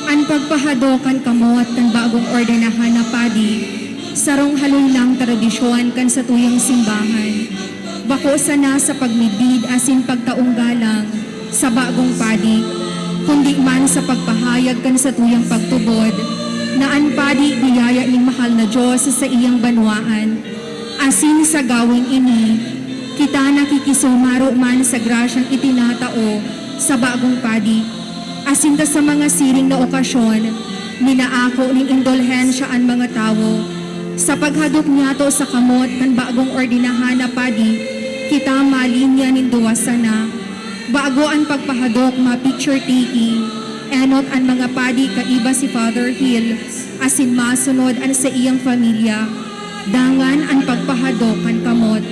An pagpahadok kan kamot kan bagong ordenahan na padi, sarong haloy lang tradisyon kan satuyang simbahan. Bako sana sa pagmidbid asin pagtaong galang sa bagong padi, kundi man sa pagpahayag kan satuyang pagtubod na an padi biyaya nin mahal na Dios sa saiyang banwaan. Asin sa gaweng ini, kita nakikisumaro man sa grasyang itinatao sa bagong padi, asin ta sa mga siring na okasyon, minaako nin indulhensya an mga tawo. Sa paghadok niyato sa kamot kan bagong ordinahan na padi, kita malinya nin duwa sana. Bago an pagpahadok, ma-picture taking, enot an mga padi kaiba si Father Hill, asin masunod an saiyang pamilya. Dangan an pagpahadok kan kamot.